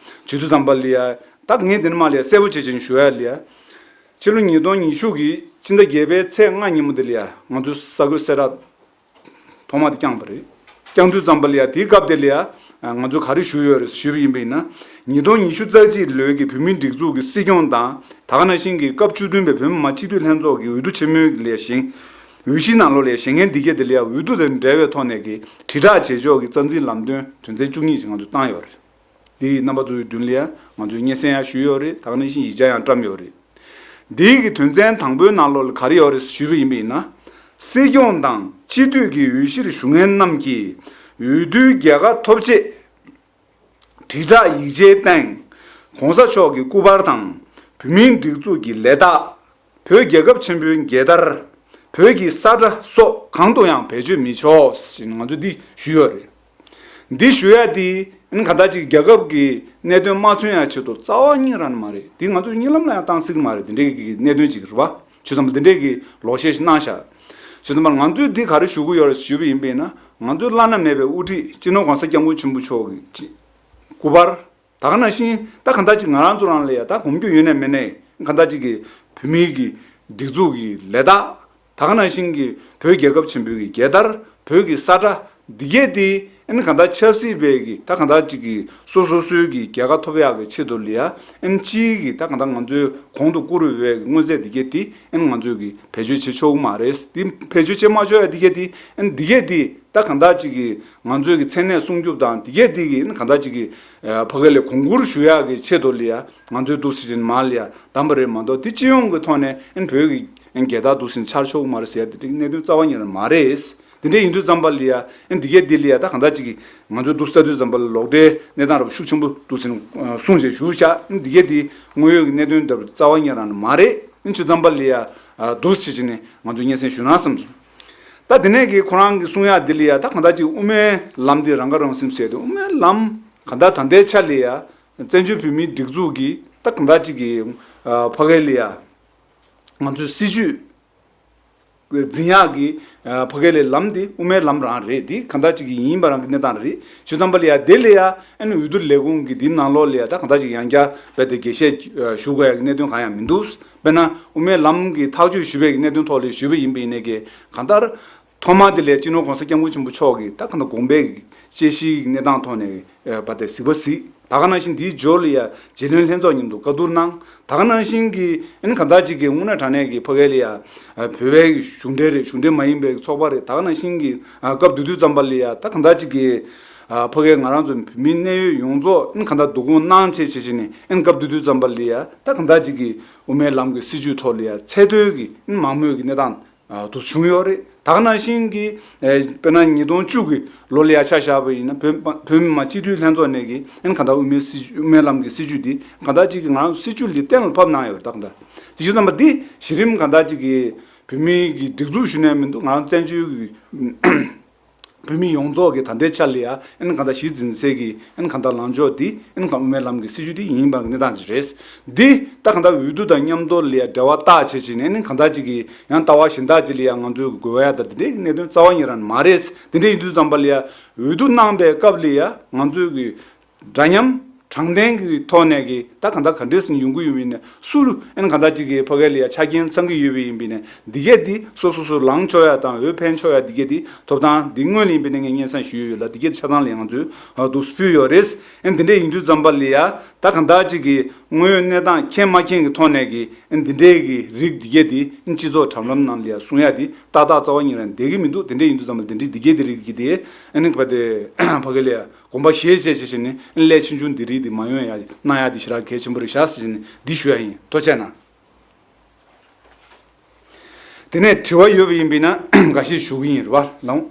བྱེད་དུས་ཙམ་པ་ལ་ཡ་ད་ངས་འདིར་མ་ལ་ཡ་གསལ་པོ་བྱས་ཅིག་ཞུ་ཡ་ལ་ཡ། ཕྱི་ལོ་ཉིས་སྟོང་ཉི་ཤུ་གི་ཕྱི་ཟླ་བརྒྱད་པའི་ཚེས་ལྔ་ཉིན་མོ་འདི་ལ་ཡ་ང་ཚོའི་གསར་འགོད་གསལ་བསྒྲགས་ཐོག་མ་དེ་བསྐྱངས་པ་རེད། བསྐྱངས་དུས་ཙམ་པ་ལ་ཡ་དེའི་སྐབས་དེ་ལ་ཡ་ང་ཚོས་ག་རེ་ཞུས་ཡོད་རེད་ཞུས་པ་ཡིན་པ་ཡིན་ན། ཉིས་སྟོང་ཉི་ཤུ་རྩ་གཅིག་ལོའི་གི་བོད་མིའི་སྒྲིག་འཛུགས་ཀྱི་སྲིད་སྐྱོང་དང་ད་ག་ནང་བཞིན་གྱི་སྐབས་བཅུ་བདུན་པའི་བོད་མི་མང་སྤྱི་འཐུས་ལྷན་ཚོགས་ཀྱི་འོས་བསྡུ་ཆེན་མོའི་ལས་བཞེངས། འོས་གཞི་ནང་ལོགས་ལ་ཡ་བཞེངས་མཁན་འདི་གས་དེ་ལ་ཡ་འོས་བསྡུ་དང་འབྲེལ་བའི་ཐོག་ནས་ཀྱི་དྲིལ་བསྒྲགས་བྱེད་ཕྱོགས་ཀྱི་རྩ་འཛིན་ལམ་སྟོན་དོན་ཚན་བཅུ་གཉིས་ཤིག་ང་ཚོས་བཏང་ཡོད་རེད། འདི་རྣམ་པ་ཚོའི་མདུན་ལ་ཡ་ང་ཚོས་སྙན་སེང་ཡང་ཞུས་ཡོད་རེད། ད་ག་ནང་བཞིན་ཡིག་ཆ་ཡང་བཀྲམ་ཡོད་རེད། འདིའི་གི་དོན་ཚན་དང་པོའི་ནང་ལོགས་ལ་ག་རེ་ཡོད་རེད་ཞུས་པ་ཡིན་པ་ཡིན་ན། སྲིད་སྐྱོང་དང་སྤྱི་འཐུས་ཀྱི་འོས་གཞིར་ཞུགས་མཁན་རྣམས་ཀྱིས་འོས་བསྡུའི་རྒྱལ་ཁ་ཐོབ་ཆེད་དྲིལ་བསྒྲགས་ཡིག་ཆའི་སྟེང་གོང་ས་མཆོག་གི་སྐུ་པར་དང་བོད་མིའི་སྒྲིག་འཛུགས་ཀྱི་ལས་རྟགས། བོད་རྒྱལ་ཁབ་ཆེན་པོའི་རྒྱལ་དར། བོད་ཀྱི་ས་ཁྲ་སོགས་གང་དུ་ཡང་བེད་སྤྱོད་མི་ཆོག་ཟེར་ནས་ང་ཚོས་འདི་ཞུས་ཡོད་རེད། འདི་ཞུ་ཡ་དེ་ཨ་ནི་གང་ལྟར་ཅིག་རྒྱལ་ཁབ་ཀྱི་གནད་དོན་མ་མཚོན་ཡ་ཆེད་དུ་རྩ་བ་ཉིད་རང་མ་རེད། འདི་ང་ཚོས་གཉིད་ལམ་ལ་ཡང་བཏང་སྲིད་ཀྱི་མ་རེད། འདི་འདྲའི་གི་གནད་དོན་ཅིག་རེད་བ། བྱས་ཙང་འདི་འདྲའི་གི་ལོག་བཤད་ཞིག་གནང་ཤག་བྱས་ཙང་ང་ཚོས་འདི་ག་རེ་ཞུ་གི་ཡོད་རེད་ཞུས་པ་ཡིན་པས་ན་ང་ཚོའི་བླ་ན་མེད་པའི་དབུ་ཁྲིད་སྤྱི་ནོར་༸གོང་ས་༸སྐྱབས་མགོན་ཆེན་པོ་མཆོག་གི་སྐུ་པར། ད་ག་ནང་བཞིན་ད་གང་ལྟར་ཅིག་ང་རང་ཚོ་རང་ལ་ཡ་ད་གོམས་རྒྱུ་ཡོད་ནས་མེད་ནས་གང་ལྟར་ཅིག་གི་བོད་མིའི་གི་སྒྲིག་འཛུགས་ཀྱི་ལས་རྟགས། ད་ག་ནང་བཞིན་གྱི་བོད་རྒྱལ་ཁབ་ཆེན་པོའི་གི་རྒྱལ་དར། བོད་ཀྱི་ས་ཁྲ། འདི་གས་དེ་ཨ་ནི་གང་ལྟར་ཆབ་སྲིད་པའི་གི་ད་གང་ལྟར་ཅིག་གི་སོ་སོ་སོའི་གི་རྒྱལ་ཁ་ཐོབ་ཡག་གི་ཆེད་དུ་ལ་ཡ་ཨ་ནི་སྤྱིའི་གི་ད་གང་ལྟར་ང་ཚོའི་གོང་དུ་བཀུར་འོས་པའི་གི་དངོས་རྫས་འདི་གས་དེ་ཨ་ནི་ང་ཚོས་གི་བེད་སྤྱོད་བྱེད་ཆོག་གི་མ་རེད། འདི་བེད་སྤྱོད་བྱེད་མ་ཆོག་ཡ་འདི་གས་དེ་ཨ་ནི་འདི་གས་དེ་ད་གང་ལྟར་ཅིག་གི་ང་ཚོའི་གི་མཚན་གནས་སྲུང་སྐྱོབ་དང་འདི་གས་དེ་གི་ཨ་ནི་གང་ལྟར་ཅིག་གི་ཨ་ཕ་གི་ལ་གོང་བཀུར་ཞུ་ཡག་གི་ཆེད་དུ་ལ་ཡ་ང་ཚོའི་འདུག་སེ་བྱས་ནས་མར་ལ་ཡ་བདམས་པ་རེད་མ་གཏོགས། དེ་སྤྱི་ཡོངས་ཀྱི་ཐོག་ནས་ཨ་ནི་བོད་ཀྱི་ཨ་ནི་རྒྱལ་དར་འདུག་སེ་འཆར་ཆོག་གི་མ་རེད་ཟེར་ཡ་དེ་འདྲའི་གནད་དོན་རྩ་བ་ཉིད་ནས་མ་རེད། དེ་འདྲ་ཡིན་དུས་ཙམ་པ་ལ་ཡ་ཨ་ནི་འདི་གས་འདི་ལ་ཡ་ད་གང་ལྟར་ཅིག་གི་ང་ཚོའི་འདུག་སེ་ལྟ་དུས་ཙམ་པ་ལ་ལོག་འགྲེལ་གནས་སྟངས་རབ་ཤུགས་ཆེན་པོ་འདུག་སེ་ཨ་གསུངས་བྱས་བཞུགས་བཞག་ཨ་ནི་འདི་གས་འདི་དངོས་ཡོད་ཀྱི་གནད་དོན་འདྲ་པོ་རྩ་བ་ཉིད་ནས་མ་རེད། ཨ་ནི་ཆུ་ཙམ་པ་ལ་ཡ་འདུག་སེ་བྱས་ནས་ང་ཚོས་སྙན་སེང་ཞུ་ན་བསམ་སོང་། ད་དེ་ནས་གི་ཁོ་རང་གི་གསུང་ཡག་འདི་ལ་ཡ་ད་གང་ལྟར་ཅིག་དབུ་མའི་ལམ་འདི་རང་ཁ་རང་གསོ་ཟེར་དུས་དབུ་མའི་ལམ་གང་ལྟར་ད་ལྟའི་ཆ་ལ་ཡ་བཙན་བྱོལ་བོད་མིའི་སྒྲིག་འཛུགས་ཀྱི་ད་གང་ལྟར་ཅིག་གི་ཕ་གི་ལ་ཡ་ང་ཚོའི་སྲིད་ཇུས་འཛིན་ཡག་གི་ཕ་གི་ལའི་ལམ་འདི་དབུ་མའི་ལམ་རང་རེད། འདི་གང་ལྟར་ཅིག་གི་ཡིན་པ་རང་གི་གནས་སྟངས་རེད། བྱས་ཙམ་པ་ལ་ཡ་དེ་ལ་ཡ་ཨ་ནི་འོས་བསྡུ་ལས་ཁུངས་ཀྱི་འདི་ནང་ལོགས་ལ་ཡ་ད་གང་ལྟར་ཅིག་ཡང་བསྐྱར་རྦད་དེ་རྒྱས་བཤད་ཞུ་དགོས་ཡག་གི་གནད་དོན་གང་ཡང་མི་འདུག་དཔེར་ན་དབུ་མའི་ལམ་གྱི་ཐག་གཅོད་ཞུས་པའི་གནད་དོན་ཐོག་ལ་ཞུས་པ་ཡིན་པ་ཡིན་ནའི་གི་གང་ལྟར་ཐོག་མ་དེ་ལ་སྤྱི་ནོར་༸གོང་ས་༸སྐྱབས་མགོན་ཆེན་པོ་མཆོག་གིས་ད་གང་ལྟར་དགོངས་པའི་དཔྱད་གཞིའི་གནས་སྟངས་ཐོག་ནས་བ་དེ་གཟིགས་པ་གཟིགས། ད་ག་ནང་བཞིན་འདིའི་འབྱོར་ལ་ཡ་རྗེ་བློན་ལྷན་ཚོགས་མཉམ་དུ་བཀའ་བསྡུར་གནང་། ད་ག་ནང་བཞིན་གྱི་ཨ་ནི་གང་ལྟར་ཅིག་གི་དངོས་གནས་དྲང་གནས་ཀྱི་ཕ་གི་ལ་ཡ་བོད་པའི་གཞུང་འབྲེལ་རེད། གཞུང་འབྲེལ་མ་ཡིན་པའི་ཚོགས་པ་རེད། ད་ག་ནང་བཞིན་གྱི་སྐབས་བསྡུ་དུས་ཙམ་པ་ལ་ཡ་ད་གང་ལྟར་ཅིག་གི་ཕ་གི་ང་རང་ཚོ་བོད་མི་གནད་ཡོད་ཡོངས་རྫོགས་ཨ་ནི་གང་ལྟར་བསྡུ་སྐོང་གནང་བྱས་བྱས་བྱས་ནས་ཨ་ནི་སྐབས་བསྡུ་དུས་ཙམ་པ་ལ་ཡ་ད་གང་ལྟར་ཅིག་གི་དབུ་མའི་ལམ་གྱི་སྲིད་བྱུས་ཐོག་ལ་ཡ་ཚད་མཐོའི་གི་ཨ་ནི་མང་མོས་ཀྱི་གནས་སྟངས་དུ་བྱུང་ཡོད་རེད། ད་ག་ནང་བཞིན་གྱི་དཔེར་ན་ཉིས་སྟོང་བཅུ་གི་ལོ་ལ་ཡ་ཆ་བཞག་པ་ཡིན་ན་བོད་བོད་མི་མང་སྤྱི་འཐུས་ལྷན་ཚོགས་ནས་ཀྱི་ཨ་ནི་གང་ལྟར་དབུ་མའི་སྲིད་བཅུ་དབུ་མའི་ལམ་གྱི་སྲིད་བྱུས་འདི་གང་ལྟར་ཅིག་གི་ང་རང་ཚོ་སྲིད་བྱུས་ལ་གཏན་ལ་ཕབ་གནང་ཡོད་རེད། ད་གང་ལྟར་དེ་བྱུང་ཙམ་པ་འདི་གཞི་རིམ་གང་ལྟར་ཅིག་གི་བོད་མིའི་གི་སྒྲིག་འཛུགས་ཞུ་ནས་མི་འདུག་ང་རང་བཙན་བྱོལ་གྱི་བོད་མི་ཡོངས་རྫོགས་ཀྱི་ད་ལྟའི་ཆ་ལ་ཡ་ཨ་ནི་གང་ལྟར་གཞི་འཛིན་སའི་གི་ཨ་ནི་གང་ལྟར་ལངས་ཕྱོགས་འདི་ཨ་ནི་གང་དབུ་མའི་ལམ་གྱི་སྲིད་བྱུས་འདི་ཡིན་པ་གི་གནས་སྟངས་ཅིག་རེད། འདི་ད་གང་ལྟར་འོས་བསྡུ་དང་མཉམ་དུ་ལ་ཡ་འབྲེལ་བ་བཏགས་བྱས་བྱས་ནས་ཨ་ནི་གང་ལྟར་ཅིག་གི་ཡང་ལྟ་བ་གཞན་དག་ཅིག་ལ་ཡ་ང་ཚོས་དགོས་ཡ་ད་འདི་འདྲའི་གནད་དོན་རྩ་བ་ཉིད་རང་མ་རེད། འདི་འདྲ་ཡིན་དུས་ཙམ་པ་ལ་ཡ་འོས་བསྡུ་གནང་པའི་སྐབས་ལ་ཡ་ང་ཚོས་གི་འདྲ་མཉམ་དྲང་བདེན་གྱི་ཐོག་ནས་ཀྱི་ད་གང་ལྟར་ག་འདྲས་སེ་ཡོང་གི་ཡོད་པ་ཡིན་ན་སུ་ལ་ཨ་ནི་གང་ལྟར་ཅིག་གི་ཕ་གི་ལ་ཡ་ཆ་རྐྱེན་ཚང་གི་ཡོད་པ་ཡིན་པ་ཡིན་ན་འདི་གས་འདི་སོ་སོ་སོ་ལངས་ཆོག་ཡ་དང་འོས་འཕེན་ཆོག་ཡ་འདི་གས་འདི་ཐོབ་ཐང་འདི་སྔོན་ལ་ཡིན་པ་ཡིན་ན་ངས་སྙན་སེང་ཞུས་ཡོད་ལ་འདི་གས་འདི་ཆ་ཚང་ལ་ཡ་ང་ཚོས་འདུག་སེ་ཕུལ་ཡོད་རེད། ཨ་ནི་འདི་འདྲས་ཡིན་དུས་ཙམ་པ་ལ་ཡ་ད་གང་ལྟར་ཅིག་གི་དངོས་ཡོད་གནས་སྟངས་མཁྱེན་མ་མཁྱེན་གྱི་ཐོག་ནས་ཀྱི་ཨ་ནི་འདི་འདྲས་ཀྱི་རིགས་འདི་གས་འདི་ཨ་ནི་སྤྱི་ཚོགས་དྲ་ལམ་ནང་ལ་ཡ་གསུང་ཡ་འདི་ཏག་ཏག་རྩ་བ་ཉིད་ནས་བསྡད་ཀྱི་མི་འདུག་དེ་འདྲས་ཡིན་དུས་ཙམ་པ་འདི་འདྲས་འདི་གས་འདི་རིགས་འདི་གས་འདི་ཨ་ནི་ག་དེ་ཕ་གི་ལ་ཡ། དགོངས་པ་བཞེས་བྱས་བྱས་བྱས་ནས་ཨ་ནི་སླད་ཕྱིས་འབྱུང་འདི་རིགས་འདི་མ་ཡོང་ཡ་གནང་ཡ་འདི་ཞེ་དྲག་གལ་ཆེན་པོ་རེད་ཤག་ཟེར་བྱས་ནས་འདི་ཞུ་ཡ་ཡིན། ཐུགས་རྗེ་གནང་། དེ་ནས་དྲི་བ་ཡོད་པ་ཡིན་པས་ན་འགའ་ཤས་ཞུ་གི་ཡིན། རེད་པ་ལགས།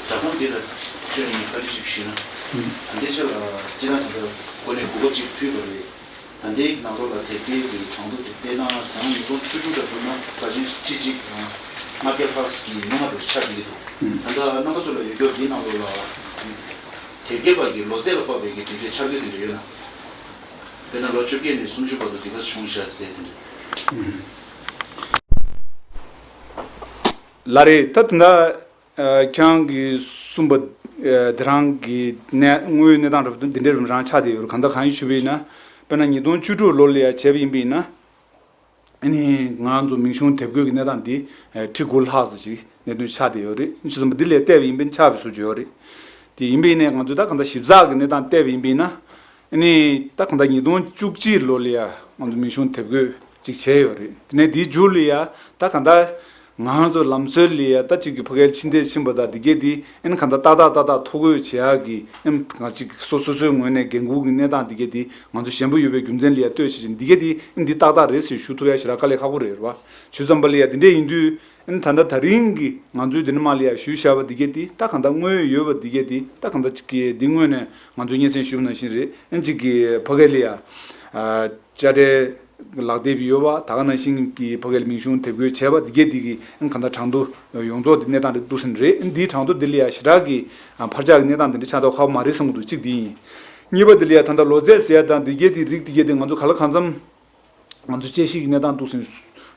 ད་དུང་འདི་ལ་ཁྱོད་ནས་བཀའ་འདྲི་ཞིག་ཞུས་ན། ད་ལྟའི་ཆ་ལ་སྤྱིར་བཏང་ད་ལྟ་གོ་གནས་གོ་སྐབས་ཅིག་ཕུལ་དགོས་རེད། ད་ལྟའི་ནང་ལོགས་ལ་དེབ་སྐྱེལ་གྱི་གྲངས་ཐོ་དེ་བལྟས་ན་ད་ལྟ་ཉིས་སྟོང་བཅུ་དྲུག་ལ་བསྡུར་ན་ཕལ་ཆེར་ཁྲི་གཅིག་དང་ལྔ་བརྒྱ་ལྷག་གི་ཉུང་བ་འདྲ་ཆགས་བསྡད་ཀྱི་འདུག་ད་ལྟ་རྣམ་པ་ཚོ་ལ་ཡོད་རྒྱུ་འདི་ནང་ལོགས་ལ་དེབ་སྐྱེལ་པ་གི་ལོ་ཚད་ལ་དཔག་པའི་གི་དེ་འདྲའི་ཁྱབ་ཁོངས་དེ་འདྲ་ཡོད་ན། དཔེར་ན་ལོ་བཅོ་བརྒྱད་ནས་སུམ་ཅུ་བར་དུ་དེ་ག་བྱུང་ཤག་ཟེར་དེ་འདྲ། ལགས་རེད། ད་དེ་འདྲ། ཨ། ཁྱེད་རང་གིས་གསུངས་པ། ཨ། དེ་རང་གི་གནས་དངོས་ཡོད་གནས་སྟངས་འདྲ་པོ་འདི་འདྲའི་རང་ཆགས་བསྡད་ཡོད་རེད། གང་ལྟར་གང་ཡིན་ཞུས་པ་ཡིན་ན། དཔེར་ན་ཉིས་སྟོང་བཅུ་དྲུག་ལོ་ལ་ཡ་བྱས་པ་ཡིན་པ་ཡིན་ན། ཨ་ནི་ང་ཚོ་མིང་གཞུང་དེབ་འགོད་ཀྱི་གནས་སྟངས་འདི་ཁྲི་དགུ་ལྷག་ཙམ་ཅིག་གནད་དོན་ཆགས་བསྡད་ཡོད་རེད། ཕྱི་ཙམ་པ་འདི་ལས་བལྟས་པ་ཡིན་པ་ཡིན་ན་ཆགས་པའི་བཟོ་བཅོས་ཡོད་རེད། དེ་ཡིན་པ་ཡིན་ནའི་ང་ཚོས་ད་གང་ལྟར་ཞིབ་ཚགས་ཀྱི་གནས་སྟངས་བལྟས་པ་ཡིན་པ་ཡིན་ན། ཨ་ནི་ད་གང་ལྟར་ཉིས་སྟོང་བཅུ་གཅིག་ལོ་ལ་ཡ་ང་ཚོ་མིང་གཞུང་དེབ་འགོད་ཅིག་བྱས་ཡོད་རེད། དེ་ནས་དེའི་མཇུག་ལ་ཡ་ད་གང་ལྟར་ང་ཚོ་ལམ་སྲོལ་ལ་ཡ་ད་ཅིག་གི་ཕ་གིར་ཕྱིར་འཐེན་ཕྱིན་པ་དང་འདི་གས་དེ་ཨ་ནི་གང་ལྟར་ཏག་ཏག་ཏག་ཏག་ཐོ་འགོད་བྱེད་ཡག་གི་ཨ་ནི་ང་ཅིག་སོ་སོ་སོའི་ངོས་ནས་འགན་འཁུར་གྱི་གནས་སྟངས་འདི་གས་དེ་ང་ཚོ་ཞན་པོ་ཡོད་པའི་རྒྱུ་མཚན་ལ་ཡ་ལྟོས་བྱས་ཅིང་འདི་གས་དེ་ཨ་ནི་འདི་ཏག་ཏག་རེད་ཟེར་ཞུ་ཐུབ་ཡ་ཞེ་དྲག་དཀའ་ལས་ཁག་པོ་རེད། རེད་པ། བྱས་ཙམ་པ་ལ་ཡ་འདི་འདྲས་ཡིན་དུས། ཨ་ནི་ད་ལྟ་ད་རིང་གི་ང་ཚོའི་འདི་ནས་མར་ལ་ཡ་ཞུས་བཞག་པ་འདི་གས་དེ་ད་གང་ལྟར་དངོས་ཡོད་པ་འདི་གས་དེ་ད་གང་ལྟར་ཅིག་གི་འདི་སྔོན་ནས་ང་ཚོས་སྙན་སེང་ཞུས་པ་ནང་བཞིན་རེད། ཨ་ནི་ཅིག་གི་ཕ་གི་ལ་ཡ། ཨ། དཔྱ་ཁྲལ་ལག་དེབ་ཡོད་པ། ད་ག་ནང་བཞིན་གྱི་ཕ་གི་ལ་མིང་གཞུང་དེབ་འགོད་བྱས་པ་འདི་གས་དེ་གི་ཨ་ནི་གང་ལྟར་གྲངས་ཐོ་ཡོངས་རྫོགས་འདི་གནས་སྟངས་འདི་འདུག་ཟིན་རེད། ཨ་ནི་འདིའི་གྲངས་ཐོ་འདི་ལ་ཡ་ཞེ་དྲག་གི་ཨ་འཕར་ཆག་གི་གནས་སྟངས་འདི་འདྲ་ཆགས་མདོག་ཁ་པོ་མ་རེད་བསམ་གྱི་འདུག་གཅིག་འདི་ཡིན། གཉིས་པ་འདི་ལ་ཡ་ད་ལྟ་ལོ་ཚད་ཟེར་ཡ་དང་འདི་གས་དེ་རིགས་འདི་གས་དེ་ང་ཚོ་ག་ལ་གང་འཚམ། ང་ཚོ་དཔྱད་ཞིབ་ཀྱི་གནས་སྟངས་འདུག་སེ་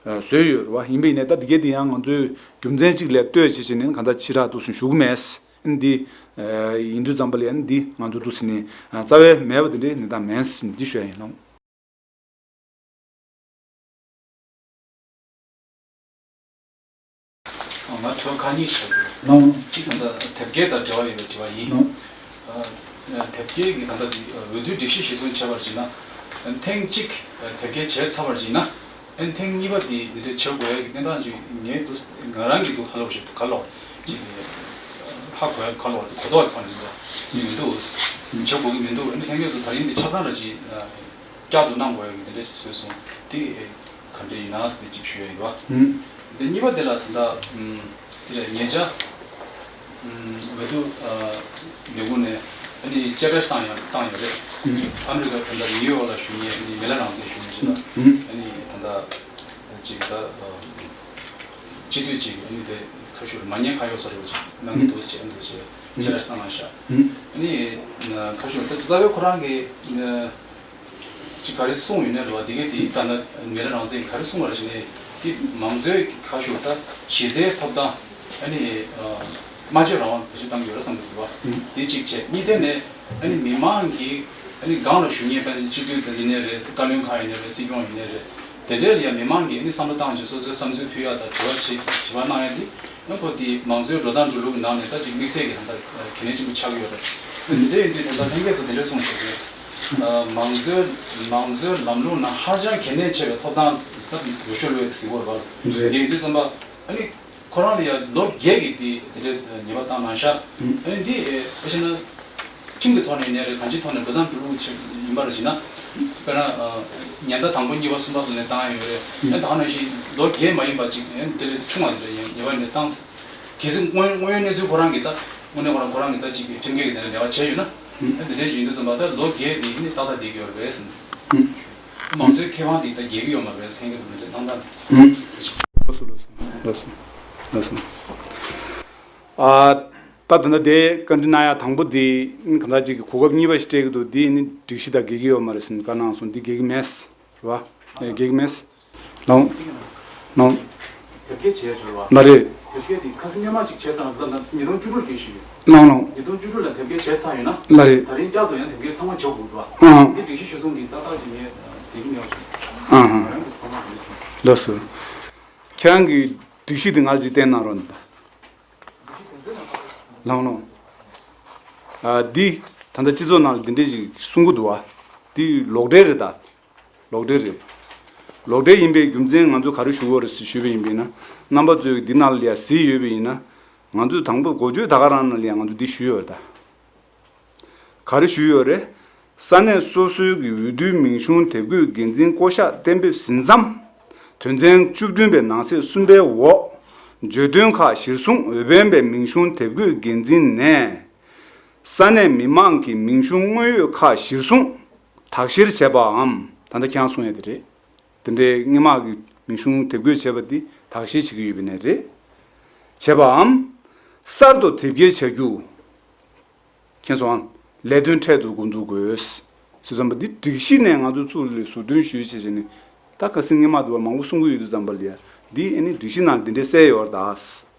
བཟོས་ཡོད་རེད་བ། ཡིན་པ་ཡིན་ནའི་ད་འདི་གའི་དེ་ཡང་ང་ཚོས་རྒྱུ་མཚན་གཅིག་ལ་ལྟོས་བྱས་བྱས་ནས་གང་ལྟར་ཕྱི་རགས་འདུག་སེ་ཞུ་གི་མེད། འདི་ཡིན་དུས་ཙམ་པ་ལ་ཡང་འདི་ང་ཚོ་འདུག་ཟེར་ནས་རྩ་བའི་མེད་པ་དེ་འདྲའི་གནས་སྟངས་མིན་ཟེར་ནས་འདི་ཞུ་ཡ་ཡིན་ལགས། ང་དྲི་བ་ཁག་གཉིས་ཞུ་གི་ལགས། གཅིག་ད་ལྟ་དེབ་སྐྱེལ་དང་འབྲེལ་བ་ཡོད་པའི་དྲི་བ་ཡིན། ལགས། དེབ་སྐྱེལ་གྱི་ད་ལྟ་འདི་འོས་བསྡུའི་སྒྲིག་གཞི་གཞིར་བཟུང་བྱས་པར་བྱས་ན། ཐེངས་གཅིག་དེབ་སྐྱེལ་བྱས་ཚར་བར་བྱས་ན། ཨན་ཐེངས་གཉིས་པ་དེ་འདི་འདྲ་བྱེད་དགོས་ཡ་གི་གནས་སྟངས་ཅིག་ངས་འདུག་ང་རང་གིས་འདུག་ཧ་ལོ་ཞིག་ག་ལོ་ཅིག་ཧ་གོ་ཡ་ག་ལོ་གོ་རྟོགས་ཐོག་ནས་འདུག་མི་འདུག་བྱེད་དགོས་ཀྱི་མི་འདུག་ཨན་ཐེངས་གཉིས་སུ་ད་རིང་འདི་ཆ་ཚང་ར་ཅིག་བསྐྱར་དུ་གནང་དགོས་ཡ་གི་འདི་འདྲ་ཞིག་བཟོས་སོང་དེ་ག་འདྲ་ཡིན་ན་ཟེར་ཏེ་ཅིག་ཞུ་ཡ་ཡིན་པ། དེ་གཉིས་པ་དེ་ལ་ད་ལྟ་དེ་ལ་ཉེ་ཆར། འོས་བསྡུ་ལས་ཁུངས་ནས་ཨ་ནི་བཅད་ཁྲ་བཏང་ཡང་བཏང་ཡོད་རེད། ཨ་མི་རི་ཀ་ད་ལྟ་ནིའུ་ཡོག་ལ་བཞུགས་མཁན་ཨ་ནི་མི་ལ་རང་བཙན་ཞུ་མཁན་ཅིག་ལ་ཨ་ནི་ད་ལྟ་ཅིག་ད་སྤྱི་འཐུས་ཅིག་ཨ་ནི་དེ་ཁ་ཤོར་མ་ཉེས་ཁ་གཡོག་ས་རེད་ཅིག་གནང་གི་འདུག་ཅེས་ཨ་འདུག་ཅེས་བཅད་ཁྲ་བཏང་ཡང་ཤག་ཨ་ནི་ཁ་ཤོར་ད་རྩ་བའི་ཁོ་རང་གི་ཅིག་ག་རེ་གསུངས་ཡོད་ནའི་རེད་བ། དེ་གའི་དེ་ལྟ་ན་མི་ལ་རང་བཙན་གྱིས་ག་རེ་གསུངས་པ་རེད་ཞེ་ནས་དེ་མང་གཙོའི་ཁ་ཤོར་ད་གཞི་རྩའི་ཐོབ་ཐང་ཨ་ནི་སྨྲ་བརྗོད་རང་དབང་བེད་སྤྱོད་གཏང་གི་ཡོད་རེད་བསམ་གྱི་འདུག་བ། དེ་གཅིག་བྱས། གཉིས་དེ་ནས་ཨ་ནི་མི་མང་གིས་ཨ་ནི་སྒང་ལ་བཞུགས་མཁན་དཔེར་ན་སྤྱི་འཐུས་དང་ཡིན་ནའི་རེད། བཀའ་བློན་ཁག་ཡིན་ནའི་རེད། སྲིད་སྐྱོང་ཡིན་ནའི་རེད། དེ་འདྲའི་ལ་ཡང་མི་མང་གིས་ཨ་ནི་བསམ་བློ་བཏང་བྱས་སོ་སོའི་བསམ་ཚུལ་ཕུལ་ཡག་དང་དྲི་བ་བྱེད་དྲི་བ་གནང་ཡག་འདི་ཨ་ཁོ་དེ་མང་གཙོའི་འགྲོ་སྟངས་འགྲོ་ལུགས་ནང་ནས་ད་ཅིག་དམིགས་བསལ་གྱི་ད་ལྟ་གལ་གནད་ཆེན་པོ་ཆགས་ཀྱི་ཡོད་རེད། དེ་འདྲ་ཡིན་དུས་ད་ལྟ་ལྷན་རྒྱས་ཚོ་དེ་འདྲ་གསུངས་བྱས་ཏེ། མང་གཙོའི་མང་གཙོའི་ལམ་ལུགས་ནང་ཧ་ཅང་གལ་གནད་ཆེ་བའི་ཐོབ་ཐང་ད་ཡོ་ཤོ་ལོས་ཟིག་བོར་བར། རེད། དེ་ཡིན་དུས་ཙམ་པ་ཨ་ནི་ཁོ་རང་ལ་ཡང་ལོ་བརྒྱད་ཀྱི་དེ་དེ་འདྲའི་ཉེས་པ་བཏང་གནང་ཤག་ཨ་ནི་འདི་ཨེ་ཤེ་ན་ཁྲིམས་ཀྱི་ཐོག་ནས་ཡིན་ནའི་རེད། གང་ཅིའི་ཐོག་ནས་འགྲོ་སྟངས་འགྲོ་ལུགས་ཆེ་ཡིན་པར་བྱས་ན། དཔེར་ན་ཉེན་བརྡ་དང་པོ་གཉིས་པ་གསུམ་པ་སོགས་ནས་བཏང་ཡ་ཡོད་རེད། ཨ་ནི་ད་ག་ནང་བཞིན་ལོ་བརྒྱད་མ་ཡིན་པ་ཅིག་ཨ་ནི་དེ་ལས་ཆུང་བ་དེ་འདྲ་ཡིན་ཉེས་པ་ནས་བཏང་། གལ་སྲིད་དངོས་དངོས་ཡོད་གནས་ཚུལ་ཁོ་རང་གིས་ད་དངོས་གནས་ཁོ་རང་ཁོ་རང་གིས་ད་ཅིག་གི་ཁྲིམས་འགལ་གྱི་ནང་ལ་འབྲེལ་བ་བྱས་ཡོད་ན། ཨ་དེ་འདྲའི་ཡིན་དུས་ཙམ་པ་ད་ལོ་བརྒྱད་དེ་ནི་ཏག་ཏག་བསྡད་ཀྱི་ཡོད་རེད་ཟེར། མང་གཙོའི་ཁེ་དབང་དེ་ད་རྒྱལ་གྱི་ཡོད་མ་རེད་ཟེར་མཁན་གྱི་མི་འདྲ་ཏང་ཏང་རེད། ལགས་སོ་ལགས་སོ་ལགས་སོ་ལགས་སོ། ཨ་ད་ད་ལྟ་དེ་བཀའ་འདྲི་གནང་ཡ་དང་པོ་དེ་གང་ཟག་ཅིག་གི་གོ་སྐབས་གཉིས་པ་ཞིག་སྤྲད་ཀྱི་འདུག་དེ་ནི་སྒྲིག་གཞི་དང་འགལ་གྱི་ཡོད་མ་རེད་ཟེར་ནས་བཀའ་གནང་སོང་། འདི་འགལ་གྱི་མེད། རེད་བ། ཨེ་འགལ་གྱི་མེད། ལོང་། ལོང་། དེབ་སྐྱེལ་བྱས་ཡོད་རེད་བ། ལ་རེད། དེབ་སྐྱེལ་དེ་ཁ་སང་སྔོན་མ་ཅིག་བྱས་ཙང་ལ་ལ་ཉིས་སྟོང་བཅུ་དྲུག་ལ་སྐྱེལ་ཞུས་ཡོད། ལོང་ལོང་། ཉིས་སྟོང་བཅུ་དྲུག་ལ་དེབ་སྐྱེལ་བྱས་ཚར་ཡོད་ན། ལ་རེད། ད་རིང་བསྐྱར་དུ་ཡང་དེབ་སྐྱེལ་ཚང་མ་བྱེད་དགོས་རེད་བ། ཨང་། འདི་སྒྲིག་གཞི་གཞིར་བཟུང་གིས་ཏག་ཏག་ཅིག་ངས་མཛད་ཀྱི་མེད་པ་བྱུང་། ཨང་ཧང་། ང་རང་གི་ཚོར་སྣང་དེ་འདྲ་བྱུང་། ལགས་སོ། ཁྱེད་རང་གི་སྒྲིག་གཞི་དེ་ང་ལ་ཅིག་བསྟན་གནང་རོགས་གནང་། ལོང་ལོང་། ཨ་འདི་ད་ལྟ་སྤྱི་ཚོགས་ནང་ལ་འདི་འདྲས་ཅིག་གསུང་གི་འདུག་བ། འདི་ལོག་འགྲེལ་རེད་ད། ལོག་འགྲེལ་རེད། ལོག་འགྲེལ་ཡིན་པའི་རྒྱུ་མཚན་ང་ཚོས་ག་རེ་ཞུ་དགོས་རེད་ཟེར་ཞུས་པ་ཡིན་པས་ན། རྣམ་པ་ཚོས་འདི་ནང་ལ་ཡ་གཟིགས་ཡོད་པ་ཡིན་ན། ང་ཚོས་དང་པོ་འགོ་བརྗོད་ད་ག་རང་ནང་ལ་ཡ་ང་ཚོས་འདི་ཞུས་ཡོད་རེད་ད། ག་རེ་ཞུས་ཡོད་རེད། ས་གནས་སོ་སོའི་གི་འོས་བསྡུའི་མིང་གཞུང་དེབ་འགོད་འགན་འཛིན་བསྐོ་གཞག་གཏན་འབེབས་ཟིན་མཚམས། དོན་ཚན་བཅུ་བདུན་པའི་ནང་གསེས་གསུམ་པའི་འོག་བརྗོད་དོན་ཁག་གཞིར་བཟུང་འོས་འཕེན་པའི་མིང་གཞུང་དེབ་འགོད་འགན་འཛིན་ནས། ས་གནས་མི་མང་གི་མིང་གཞུང་དངོས་ཡོད་ཁག་གཞིར་བཟུང་དག་བཤེར་བྱས་པའམ། ད་ལྟ་ཁྱེད་རང་གསུང་ཡ་དེ་རེད། དེ་འདྲའི་སྔོན་མ་གི་མིང་གཞུང་དེབ་འགོད་བྱས་པ་འདི་དག་བཤེར་བྱེད་ཀྱི་ཡོད་པ་ནས་རེད། བྱས་པའམ། གསར་དུ་དེབ་སྐྱེལ་བྱ་རྒྱུ། མཁྱེན་སོང་ཨང་། ལས་དོན་འཕྲལ་དུ་འགོ་འཛུགས་དགོས། ཟེར་ཙམ་པ་འདི་སྒྲིག་གཞི་ནས་ང་ཚོ་ཚུར་ལ་ཟུར་འདོན་ཞུས་བྱས་བྱས་ནས། ད་ཁ་སང་སྔོན་མ་དུ་བ་མང་པོ་གསུང་གི་ཡོད་དུས་ཙམ་པ་ལ་ཡ། འདི་ཨ་ནི་སྒྲིག་གཞི་ནང་ལ་འདི་འདྲའི་གསལ་ཡོད་རེད་ད།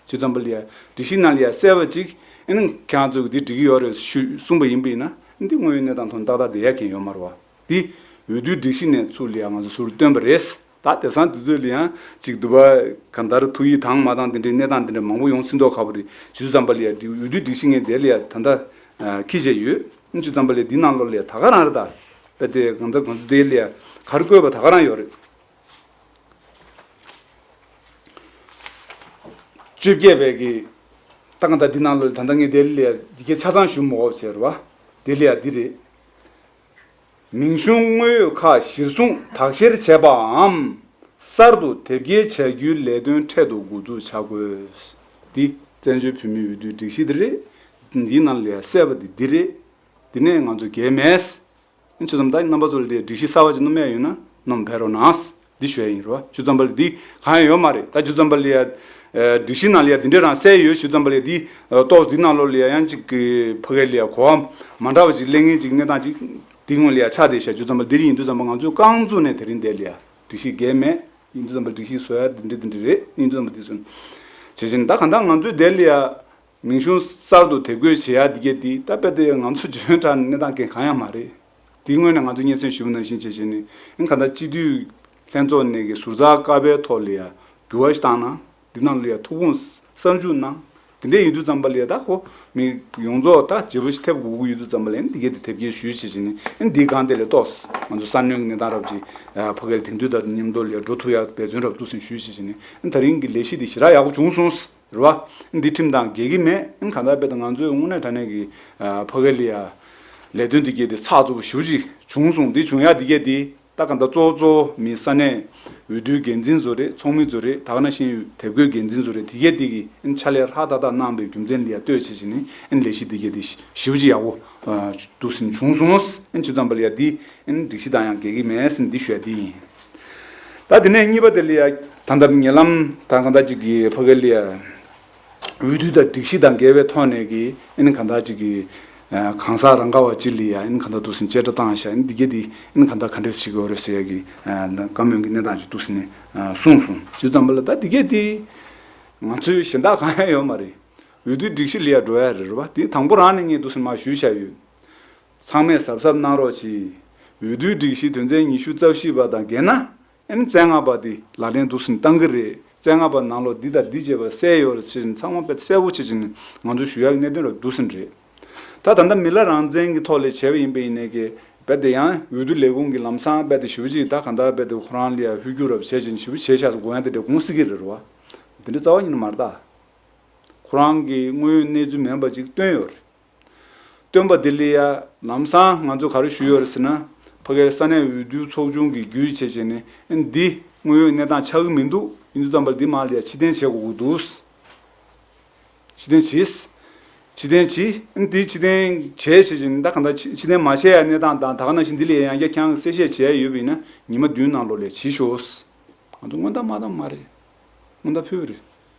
ཞུས་ཙམ་པ་ལ་ཡ། སྒྲིག་གཞི་ནང་ལ་ཡ་གསལ་བ་ཅིག་ཨ་ནི་ཁྱེད་རང་ཚོ་གིས་འདི་འགྲིག་གི་ཡོད་རེད་ཞུ་གསུངས་པ་ཡིན་པ་ཡིན་ན། འདི་དངོས་ཡོད་གནས་སྟངས་ཐོག་ཏག་ཏག་བསྡད་ཡ་མཁན་ཡོད་མ་རེད་བ། འདི་འོས་བསྡུའི་སྒྲིག་གཞི་ནས་ཚུར་ལ་ཡ་ང་ཚོ་ཟུར་བཏོན་པ་རེད། ད་དེང་སང་དུས་ཚོད་ལ་ཡང་ཅིག་འདུག་པ། གང་ལྟར་ཐུགས་ཡིད་དྭངས་མ་དང་དེ་འདྲའི་གནས་སྟངས་དེ་འདྲ་མང་པོ་ཡོང་སྲིད་མདོག་ཁ་པོ་རེད། ཞུ་ཙམ་པ་ལ་ཡ་འདི་འོས་བསྡུ་སྒྲིག་གཞི་ངས་དེ་ལ་ཡ་ད་ལྟ་ཁྱི་བྱས་ཡོད། ཞུ་ཙམ་པ་ལ་འདི་ནང་ལོགས་ལ་ཡ་ད་ག་རང་རེད་ད། ད་དེ་གང་ལྟར་གང་ལྟར་དེ་ལ་ཡ་ག་རེ་བཀོད་པ་ད་ག་རང་ཡོད་རེད། བཅོ་བརྒྱད་པའི་གི་ད་གང་ལྟར་འདི་ནང་ལོགས་ད་ལྟ་ངས་དེ་ལ་ཡ་འདི་གའི་ཆ་ཚང་ཞུ་མི་དགོས་བྱས་རེད་བ། དེ་ལ་ཡ་འདི་རེད། མིང་གཞུང་དངོས་ཡོད་ཁག་གཞིར་བཟུང་དག་བཤེར་བྱས་པའམ། གསར་དུ་དེབ་སྐྱེལ་བྱ་རྒྱུའི་ལས་དོན་འཕྲལ་དུ་འགོ་འཛུགས་བྱ་དགོས། འདི་བཙན་བྱོལ་བོད་མིའི་འོས་བསྡུའི་སྒྲིག་གཞི་འདི་རེད། འདིའི་ནང་ལ་གསལ་བ་འདི་འདི་རེད། འདི་ནས་ང་ཚོ་འགལ་མེད། ཆུ་ཚོད་ད་རྣམ་པ་ཚོ་ལ་སྒྲིག་གཞི་གསར་བ་ཅིག་སྣོན་ཡ་ཡོད་ན་སྣོན་འབད་རོགས་གནང་། འདི་ཞུ་ཡ་ཡིན་རོ། ཞུ་ཙམ་པ་ལ་འདི་གང་ཡང་ཡོད་མ་རེད། ད་ཞུ་ཙམ་པ་ལ་ཡ། སྒྲིག་གཞི་ནང་ལ་ཡ་འདི་འདྲ་རང་གསལ་ཡོད། ཞུ་ཙམ་པ་ལ་ཡ་འདི་ཏོག་ཙམ་འདི་ནང་ལོགས་ལ་ཡ་ཡང་ཅིག་གི་ཕ་གི་ལ་ཡ་གོ་བ་མ་འདྲ་བ་ཅིག་གླེང་མཁན་ཅིག་གནས་སྟངས་ཅིག་འདི་སྔོན་ལ་ཡ་ཆགས་བསྡད་ཤག་ཞུ་ཙམ་པ་འདིར་ཡིན་དུས་ཙམ་པ་ང་ཚོས་རྐང་བཙུགས་ནས་དེ་རིང་འདིར་ལ་ཡ་སྒྲིག་གཞི་འགལ་མེད། ཡིན་དུས་ཙམ་པ་སྒྲིག་གཞི་བཟོ་ཡ་འདི་འདྲ་འདི་འདྲ་རེད། ཡིན་དུས་ཙམ་པ་འདི་སོང་། བྱེད་བཞིན་ད་གང་ལྟར་ང་ཚོས་འདིར་ལ་ཡ། མིང་གཞུང་གསར་དུ་དེབ་འགོད་བྱེད་ཡ་འདི་གས་འདི་ད་དཔེ་དེ་ང་ཚོ་འཇོན་དྲགས་གནས་སྟངས་གལ་གང་ཡང་མ་རེད། དེའི་སྔོན་ནས་ང་ཚོས་སྙན་སེང་ཞུས་པ་ནང་བཞིན་བྱས་བྱས་ནས་ཨ་ནི་གང་ལྟར་སྤྱི་འཐུས་ལྷན་ཚོགས་ནས་ཀྱི་ཟུར་ཟ་ཀ་པའི་ཐོག་ལ་ཡ་འགྱུར་བ་ཞིག་བཏང་ན། འདི་ནང་ལ་ཡ་ཐུགས་དགོངས་གསར་འཇུག་གནང་། དེ་འདྲས་ཡིན་དུས་ཙམ་པ་ལ་ཡ་ད་ཁོ་མི་ཡོངས་རྫོགས་ད་བརྗེ་པོ་ཞིག་ཐེབས་དགོས་ཀྱི་ཡོད་དུས་ཙམ་པ་ལ་ཡ་ཨ་ནི་འདི་གས་དེ་དེབ་སྐྱེལ་ཞུས་བྱས་བྱས་ནས་ཨ་ནི་འདིའི་སྒང་དེ་ལ་ཏོག་ཙམ་ང་ཚོ་ས་གནས་ཀྱི་གནས་སྟངས་རབ་ཅིག་ཕ་གིར་དེང་དུས་ད་མཉམ་དུ་ལ་ཡ་འགྲོ་ཐུབ་ཡ་འབད་བརྩོན་རབ་འདུག་སེ་ཞུས་བྱས་བྱས་ནས་ཨ་ནི་ད་རིང་གི་ལས་གཞི་འདི་ཞེ་དྲག་ཡག་པོ་བྱུང་སོང་། རེད་བ། འདི་ཁྲིམས་དང་འགལ་གྱི་མེད། ཨིན་གང་ལྟར་དཔེ་དང་ང་ཚོའི་དངོས་གནས་དྲང་གནས་ཀྱི་ཨ་ཕ་གི་ལ་ཡ་ལས་དོན་འདི་གས་དེ་ཚགས་ཚུད་པོ་ཞེ་པོ་ཅིག་བྱུང་སོང་། འདི་བྱུང་ཡ་འདི་གས་དེ་ད་གང་ལྟར་གཙོ་བོ་གཙོ་བོ་མི་ས་གནས་འོས་བསྡུའི་འགན་འཛིན་ཚོ་རེད། ཚོགས་མི་ཚོ་རེད། ད་ག་ནང་བཞིན་དེབ་འགོད་འགན་འཛིན་ཚོ་རེད། འདི་གས་དེ་གིས་ཨིན་ཕྱག་ལས་ཧྲག་ཏག་ཏག་གནང་བའི་རྒྱུ་མཚན་ལ་ཡ་ལྟོས་བྱས་བྱས་ནས་ཨིན་ལས་གཞི་འདི་གས་དེ་ཞེ་པོ་ཅིག་ཡག་པོ་ཨ་འདུག་སེ་བྱུང་སོང་། ཨིན་བྱས་ཙམ་པ་ལ་ཡ་འདི་ཨིན་སྒྲིག་གཞི་དང་ཡང་འགལ་གྱི་མེད་ཟེར་འདི་ཞུ་ཡ་འདི་ཡིན། ད་དེ་ནས་གཉིས་པ་དེ་ལ་ཡ་ད་ལྟ་ཉེ་ལམ་ད་གང་ལྟར་ཅིག་གི་ཕ་གི་ལ་ཡ་འོས་བསྡུ་དང་སྒྲིག་གཞི་དང་འགལ་བའི་ཐོག་ནས་ཀྱི་ཨ་ནི་གང་ལྟར་ཅིག་གི་ཨ་གང་ཟག་རང་ག་བ་ཅིག་ལ་ཡ་ཨ་ནི་གང་ལྟར་འདུག་སེ་བཅད་ཁྲ་བཏང་བཞག་ཨ་ནི་འདི་གས་འདི་ཨ་ནི་གང་ལྟར་ག་འདྲས་བྱེད་དགོས་རེད་ཟེར་ཡ་གི་ཨ་བཀའ་མོལ་གྱི་གནས་སྟངས་ཅིག་འདུག་སེ་ནས་ཨ་གསུངས་སོང་། བྱས་ཙམ་པ་ལ་ད་འདི་གས་འདི་ང་ཚོའི་གཞན་དག་གང་ཡང་ཡོད་མ་རེད། འོས་བསྡུའི་སྒྲིག་གཞི་ལ་ཡ་འགྲོ་ཡ་རེད། རེད་བ། འདི་དང་པོ་རང་ནས་ངས་འདུག་སེ་མར་ཞུས་བཞག་ཡོད། ཚང་མས་གཟབ་གཟབ་གནང་རོགས་གྱིས། འོས་བསྡུའི་སྒྲིག་གཞི་དོན་ཚན་ཉི་ཤུ་རྩ་བཞི་པ་དང་འགལ་ན་ཨ་ནི་བཅོ་ལྔ་པ་འདི་ལག་ལེན་འདུག་སེ་བཏང་གི་རེད། བཅོ་ལྔ་པ་ནང་ལོགས་འདི་དང་འདི་བྱས་པ་གསལ་ཡོད་རེད་ཟེར་བཞིན་ཚང་མ་དཔེ་གསལ་པོ་བྱེད་བཞིན་ང་ཚོས་ཞུ་ཡག་གི་གནད་དོན་རབ་འདུག་སེ་རེད། ད་ད་ལྟ་མི་ལ་རང་བཙན་གྱི་ཐོག་ལ་བྱས་པ་ཡིན་པ་ཡིན་ནའི་གི་རྦད་དེ་ཡང་འོས་བསྡུ་ལས་ཁུངས་ཀྱི་ལམ་སང་རྦད་དེ་ཞེ་པོ་ཅིག་ད་གང་ལྟར་རྦད་དེ་ཁོ་རང་ལ་ཡ་ཧུར་རྒྱུག་རབ་བྱས་བཞིན་ཞེ་པོ་བྱས་ཤག་ཟེར་དགོངས་ཡ་དེ་འདྲ་དགོངས་སྲིད་ཀྱི་རེད། རེད་བ། འདི་འདྲ་རྩ་བ་ཉིད་ནས་མ་རེད་ད། ཁོ་རང་གི་དངོས་ཡོད་གནས་ཚུལ་མིན་པ་ཅིག་བཏོན་ཡོད་རེད། སྟོན་པ་འདི་ལ་ཡ་ལམ་སང་ང་ཚོས་ག་རེ་ཞུས་ཡོད་རེད་ཟེར་ན། ཕ་གིའི་ས་གནས་འོས་བསྡུ་ཚོགས་ཆུང་གི་བརྒྱུད་བྱས་བྱས་ནས་ཨ་འདི་དངོས་ཡོད་གནས་སྟངས་ཆགས་ཀྱི་མི་འདུག་ཡིན་དུས་ཙམ་པར་འདི་མར་ལ་ཡ་ཕྱིར་འཐེན་བྱེད་དགོས་ཀྱི་འདུག་ཕྱིར་འཐེན་བྱས། ཕྱིར་འཐེན་བྱས། ཨ་འདི་ཕྱིར་འཐེན་བྱས་བྱས་བྱས་ནས་ད་གང་ལྟར་ཕྱིར་ཕྱིར་འཐེན་མ་བྱས་ཡ་གནས་སྟངས་དང་ད་ག་ནང་བཞིན་འདི་ལ་ཡ་ཡང་བསྐྱར་ཁྱེད་རང་གིས་གསལ་བཤད་བྱས་ཡ་ཡོད་པ་ཡིན་ན་ཉི་མ་བདུན་ནང་ལོགས་ལ་ཡ་བྱེད་ཤོག་ང་ཚོ་སྔོན་བརྡ་མ་བཏང་མ་རེད། སྔོན་བརྡ་ཕུལ་བ་རེད།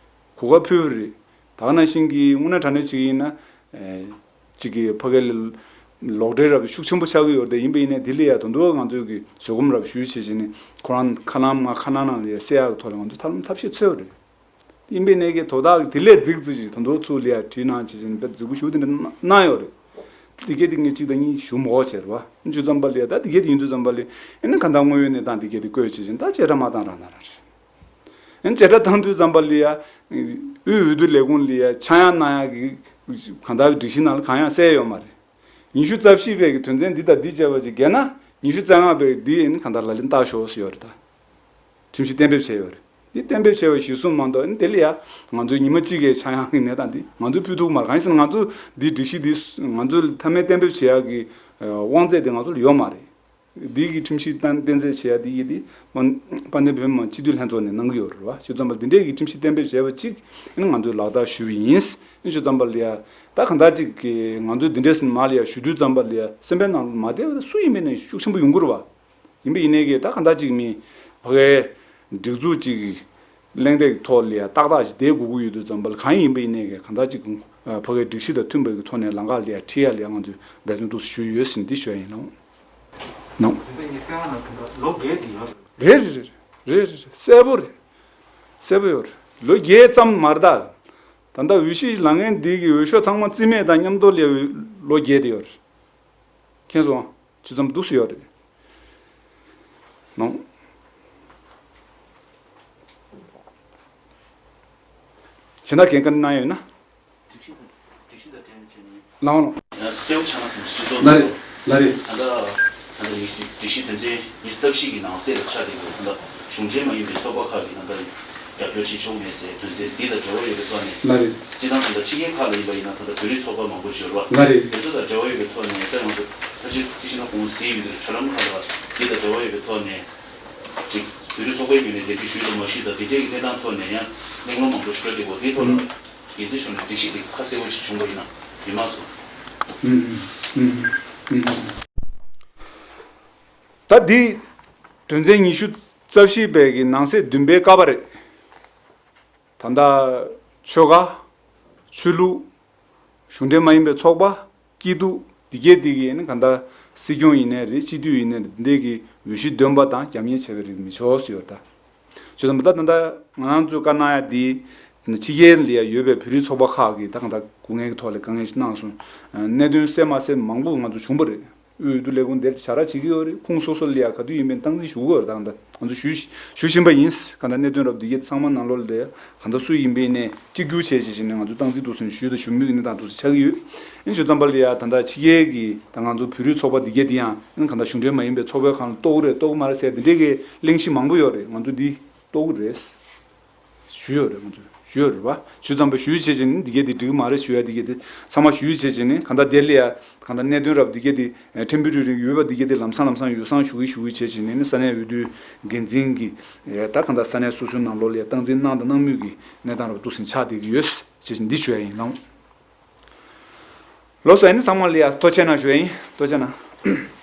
གོ་སྐབས་ཕུལ་བ་རེད། ད་ག་ནང་བཞིན་གྱི་དངོས་གནས་དྲང་གནས་བྱེད་ཀྱི་ཡིན་ན། ཨེ། གཅིག་གི་ཕ་གི་ལ་ལོག་འགྲེལ་རབ་ཤུགས་ཆེན་པོ་ཆགས་ཀྱི་ཡོད་རེད། ཡིན་པ་ཡིན་ནའི་དེ་ལ་ཡ་ད་དུང་ང་ཚོས་ཀྱི་བཟོད་སྒོམ་རབ་ཞུས་བྱས་བྱས་ནས་ཁོ་རང་ཁ་ནང་མ་ཁ་ནང་ནང་ལ་ཡ་སེལ་ཡག་གི་ཐོག་ལ་ང་ཚོས་ཐབས་ལམ་ཐབས་ཤེས་འཚོལ་བ་རེད། ཡིན་པ་ཡིན་ནའི་གི་དོ་བདག་གི་དེ་ལས་རྫིག་རྫིག་ཅིག་ད་དུང་ཚུར་ལ་ཡ་བྲིས་གནང་བྱས་བྱས་ནས་དཔེ་རྫིག་པོ་ཞེ་པོ་དེ་འདྲ་གནང་ཡོད་རེད། དེ་གས་དེ་ངས་གཅིག་དང་གཉིས་ཞུ་མ་དགོས་བྱས་རེད་བ། ཡིན་དུས་ཙམ་པ་ལ་ཡ་ད་དེ་གས་དེ་ཡིན་དུས་ཙམ་པ་ལ་ཨ་ནི་གང་ལྟར་དངོས་ཡོད་གནས་སྟངས་དེ་གས་དེ་བཀོད་བྱས་བྱས་ནས་ད་བཅད་ཁྲ་མ་བཏང་རང་ན་རང་རེད། ཡང་བཅད་ཁྲ་བཏང་དུས་ཙམ་པ་ལ་ཡ། དབུས་འོས་བསྡུ་ལས་ཁུངས་ལ་ཡ་ཆག་ཡང་གནང་ཡག་གི་གང་ལྟར་སྒྲིག་གཞི་ནང་ལ་གང་ཡང་གསལ་ཡོད་མ་རེད། ཉི་ཤུ་རྩ་བཞི་པའི་གི་དོན་ཚན་འདི་དང་འདི་བྱས་པ་ཅིག་འགལ་ན་ཉི་ཤུ་རྩ་ལྔ་པའི་འདི་ཡིན་གང་ལྟར་ལག་ལེན་བསྟར་ཤོག་ཟེར་ཡོད་རེད་ད། ཁྲིམས་གཞི་གཏན་འབེབས་བྱས་ཡོད་རེད། འདི་གཏན་འབེབས་བྱས་པ་གཞིར་བཟུང་མ་གཏོགས་ཨ་ནི་དེ་ལ་ཡ་ང་ཚོའི་ཉི་མ་གཅིག་གི་ཆག་ཡང་གི་གནས་སྟངས་འདི་ང་ཚོས་ཕུལ་ཐུབ་མ་རེད། གང་ཡིན་ཟེར་ན་ང་ཚོ་འདི་སྒྲིག་གཞི་འདི་ང་ཚོས་མཐའ་མའི་གཏན་འབེབས་བྱེད་ཡག་གི་དབང་ཚད་དེ་ང་ཚོ་ལ་ཡོད་མ་རེད། འདི་གི་ཁྲིམས་གཞི་གཏན་གཏན་འབེབས་བྱེད་ཡ་འདི་ཡི་འདི་དཔལ་ལྡན་བོད་མི་མང་སྤྱི་འཐུས་ལྷན་ཚོགས་ནས་གནང་གི་ཡོད་རེད་བ། ཞུ་ཙམ་པ་འདི་འདྲའི་གི་ཁྲིམས་གཞི་གཏན་འབེབས་བྱས་པ་གཅིག་ཨ་ནི་ང་ཚོས་ལག་བསྟར་ཞུས་པ་ཡིན། ཨ་ནི་ཞུ་ཙམ་པ་ལ་ཡ་ད་གང་ལྟར་ཅིག་གི་ང་ཚོས་འདི་འདྲའི་སེམས་མ་ལ་ཡ་ཞུ་དུས་ཙམ་པ་ལ་ཡ་སེམས་པའི་ནང་ལ་མ་བདེ་བ་སུ་ཡིན་པའི་ནས་ཤུགས་ཆེན་པོ་ཡོང་གི་རེད་བ། ཡིན་པ་ཡིན་ནའི་གི་ད་གང་ལྟར་ཅིག་མི་ཕ་གའི་སྒྲིག་འཛུགས་ཅིག་གི་གླེང་སྟེགས་ཐོག་ལ་ཡ་ཏག་ཏག་ཅིག་བསྡད་དགོས་ཀྱི་ཡོད་དུས་ཙམ་པ་ལ་གང་ཡིན་པ་ཡིན་ནའི་གི་གང་ལྟར་ཅིག་ཕ་གའི་སྒྲིག་གཞི་དང་མཐུན་པའི་གི་ཐོག་ནས་ལམ་ཁ་ལ་ཡ་ཁྲིད་ཡ་ལ་ཡ་ང་ཚོས་འབད་བརྩོན་འདུག་ཞུས་ཡོད་ཟིན་འདི་ཞུ་ཡ་ཡིན་ལགས། ནོ། དེ་ཚོ་ངས་གསན་པ་ན་ད་ལོ་བརྒྱད་དེ་ཡོད་རེད། རེད་རེད་རེད་རེད་རེད། གསལ་པོ་རེད། གསལ་པོ་ཡོད་རེད། ལོ་བརྒྱད་ཙམ་མ་རེད་ད། ད་ལྟ་འོས་གཞི་ལངས་མཁན་འདི་གི་འོས་ཤོག་ཚང་མ་རྩིས་མེད་དང་མཉམ་དུ་ལ་ཡ་ལོ་བརྒྱད་དེ་ཡོད་རེད། མཁྱེན་སོང་། ཇི་ཙམ་འདུག་སེ་ཡོད་རེད། ནོ། གཞན་དག་གན་ག་གནང་ཡོད་ན། སྒྲིག་གཞི་དང་སྒྲིག་གཞི་དང་འབྲེལ་ནས་བྱས་ནས། ལའོ་ལོ། གསལ་པོ་ཆགས་ན་སོང་སྤྱི་ཚོགས་ལ་རེད་ལ་རེད། ད་ལྟ་ད་ལྟ་སྒྲིག་གཞི་དོན་ཚན་ཉི་ཤུ་རྩ་བཞི་གི་ནང་གསེས་ལ་ཆགས་བསྡད་ཡོད། ད་ལྟ་གཞུང་འབྲེལ་མ་ཡིན་པའི་ཚོགས་པ་ཁག་གིས་ད་ལྟ་རྒྱབ་སྐྱོར་བྱེད་ཆོག་མེད་ཟེར་དོན་ཚན་འདི་དང་འབྲེལ་བ་ཡོད་པའི་ཐོག་ནས། ལ་རེད། སྤྱིར་བཏང་ད་ལྟ་ཕྱི་རྒྱལ་ཁག་ལ་ཡིན་པ་ཡིན་ན་ད་ལྟ་བོད་རིགས་ཚོགས་པ་མང་པོ་ཡོད་རེད་བ། ལ་རེད། དེ་ཚོ་དང་འབྲེལ་བ་ཡོད་པའི་ཐོག་ནས་ད་ང་ཚོ་ཕལ་ཆེར་དེ་བཞིན་ན་གོང་གཟིགས་ཡོད་དུས་དྲ་ལམ་ཁག་ལ་འདི་དང་འབྲེལ་བ་ཡོད་པའི་ཐོག་ནས་ཅིག་བོད་རིགས་ཚོགས་པའི་ངོས་ནས་འབྲེལ་མཐུད་ཞུས་དང་མ་ཞུས་དང་དེ་འདྲའི་གི་གནས་སྟངས་ཐོག་ནས་ཡང་གླེང་སློང་མང་པོ་ཞིག་འགྲོ་བསྡད་ཡོད། དེའི་ཐོག་ལ་འགན་འཛིན་ཞུ་ནས་སྒྲིག་གཞི་དེ་ཁ་གསལ་པོ་ཞིག་བྱུང་བ་ཡིན་ན་མི་མང་ཚོ། ད་འདི་དོན་ཚན་ཉི་ཤུ་རྩ་བཞི་པའི་གི་ནང་གསེས་བདུན་པའི་ཀ་པ་རེད། ད་ལྟ་ཆོལ་ཁ། ཆོས་ལུགས། གཞུང་འབྲེལ་མ་ཡིན་པའི་ཚོགས་པ། སྐྱིད་སྡུག་འདི་གས་འདི་གས་ནི་གང་ལྟར་སྲིད་སྐྱོང་ཡིན་ནའི་རེད། སྤྱི་འཐུས་ཡིན་ནའི་རེད། འདི་གས་འོས་གཞི་འདོན་པ་དང་རྒྱབ་གཉེར་བྱས་པའི་རིགས་མི་ཆོག་ཟེར་ཡོད་ད། བྱས་ཙང་ད་ད་ལྟ་ང་རང་ཚོས་བཀའ་གནང་ཡ་འདི་ ཕྱི་རྒྱལ་ལ་ཡ་ཡོད་པའི་བོད་རིགས་ཚོགས་པ་ཁག་གིས་ད་གང་ལྟར་སྐུ་ངལ་གྱི་ཐོག་ལ་དཀའ་ངལ་ཞིག་གནང་སོང་། གནད་དོན་གསལ་མ་གསལ་མང་པོ་ང་ཚོ་བྱུང་བ་རེད། དབུས་འོས་བསྡུ་ལས་ཁུངས་དེར་བྱ་ར་བྱེད་ཀྱི་ཡོད་རེད། ཁོངས་སོ་སོ་ལ་ཡ་ག་དུས་ཡིན་པའི་སྟངས་འཛིན་ཞུ་གི་ཡོད་རེད། ད་གང་ལྟར་ང་ཚོ་ཞུ་ཞུ་བཞིན་པ་ཡིན། གང་ལྟར་གནད་དོན་རབ་འདི་གའི་ཚང་མ་ནང་ལོགས་ལ་ཡ་གང་ལྟར་སུ་ཡིན་པའི་ནས་གཅིག་གྱུར་བྱས་བྱས་བྱས་ནས་ང་ཚོ་སྟངས་འཛིན་འདུག་ཟེར་ནས་ཞུས་དང་ཞུ་མུས་ཀྱི་གནས་སྟངས་འདུག་ཟེར་ཆགས་ཀྱི་ཡོད། ཡིན་ཞུ་ཙམ་པ་ལ་ཡ་ད་ལྟ་ཕྱི་རྒྱལ་གྱི་ད་ང་ཚོ་བོད་རིགས་ཚོགས་པ་འདི་གའི་འདི་ཡང་ཨང་གང་ལྟར་གཞུང་འབྲེལ་མ་ཡིན་པའི་ཚོགས་པའི་ཁང་ལ་གཏོགས་ཀྱི་རེད་གཏོགས་ཀྱི་མ་རེད་ཟེར་འདི་འདྲའི་གི་གླེང་གཞི་མང་པོ་ཡོད་རེད། ང་ཚོ་འདི་གཏོགས་ཀྱི་རེད། ཞུས་ཡོད་རེད། ང་ཚོས་ཞུས་ཡོད་རེད་བ། ཞུས་ཙམ་པ་ཞུས་བྱས་བྱས་ནས་འདི་གས་འདི་འགྲིག་གི་མ་རེད་ཞུ་ཡ་འདི་གས་འདི་ཚང་མ་ཞུས་བྱས་བྱས་ནས་གང་ལྟར་དེ་ལ་ཡ་གང་ལྟར་གནད་དོན་རབ་འདི་གས་འདི་ཕྲན་བུ་རེ་རེ་ཡོད་པ་འདི་གས་འདི་ལམ་སང་ལམ་སང་ཡོ་བསྲང་ཞུ་གི་ཞུ་གི་བྱས་བྱས་ནས་ནི་ས་གནས་འོས་བསྡུའི་འགན་འཛིན་གྱི་ད་གང་ལྟར་ས་གནས་སོ་སོའི་ནང་ལོགས་ལ་ཡ་སྟངས་འཛིན་གནང་དང་གནང་མུས་ཀྱི་གནས་སྟངས་རབ་ཏུ་ཟིན་ཆགས་བསྡད་ཀྱི་ཡོད་བྱས་བྱས་འདི་ཞུ་ཡ་ཡིན་ལགས། ལགས་སོ། ཨ་ནི་ཚང་མ་ལ་ཡ་ཐུགས་རྗེ་གནང་ཞུ་ཡ་ཡིན། ཐུགས་རྗེ་གནང་།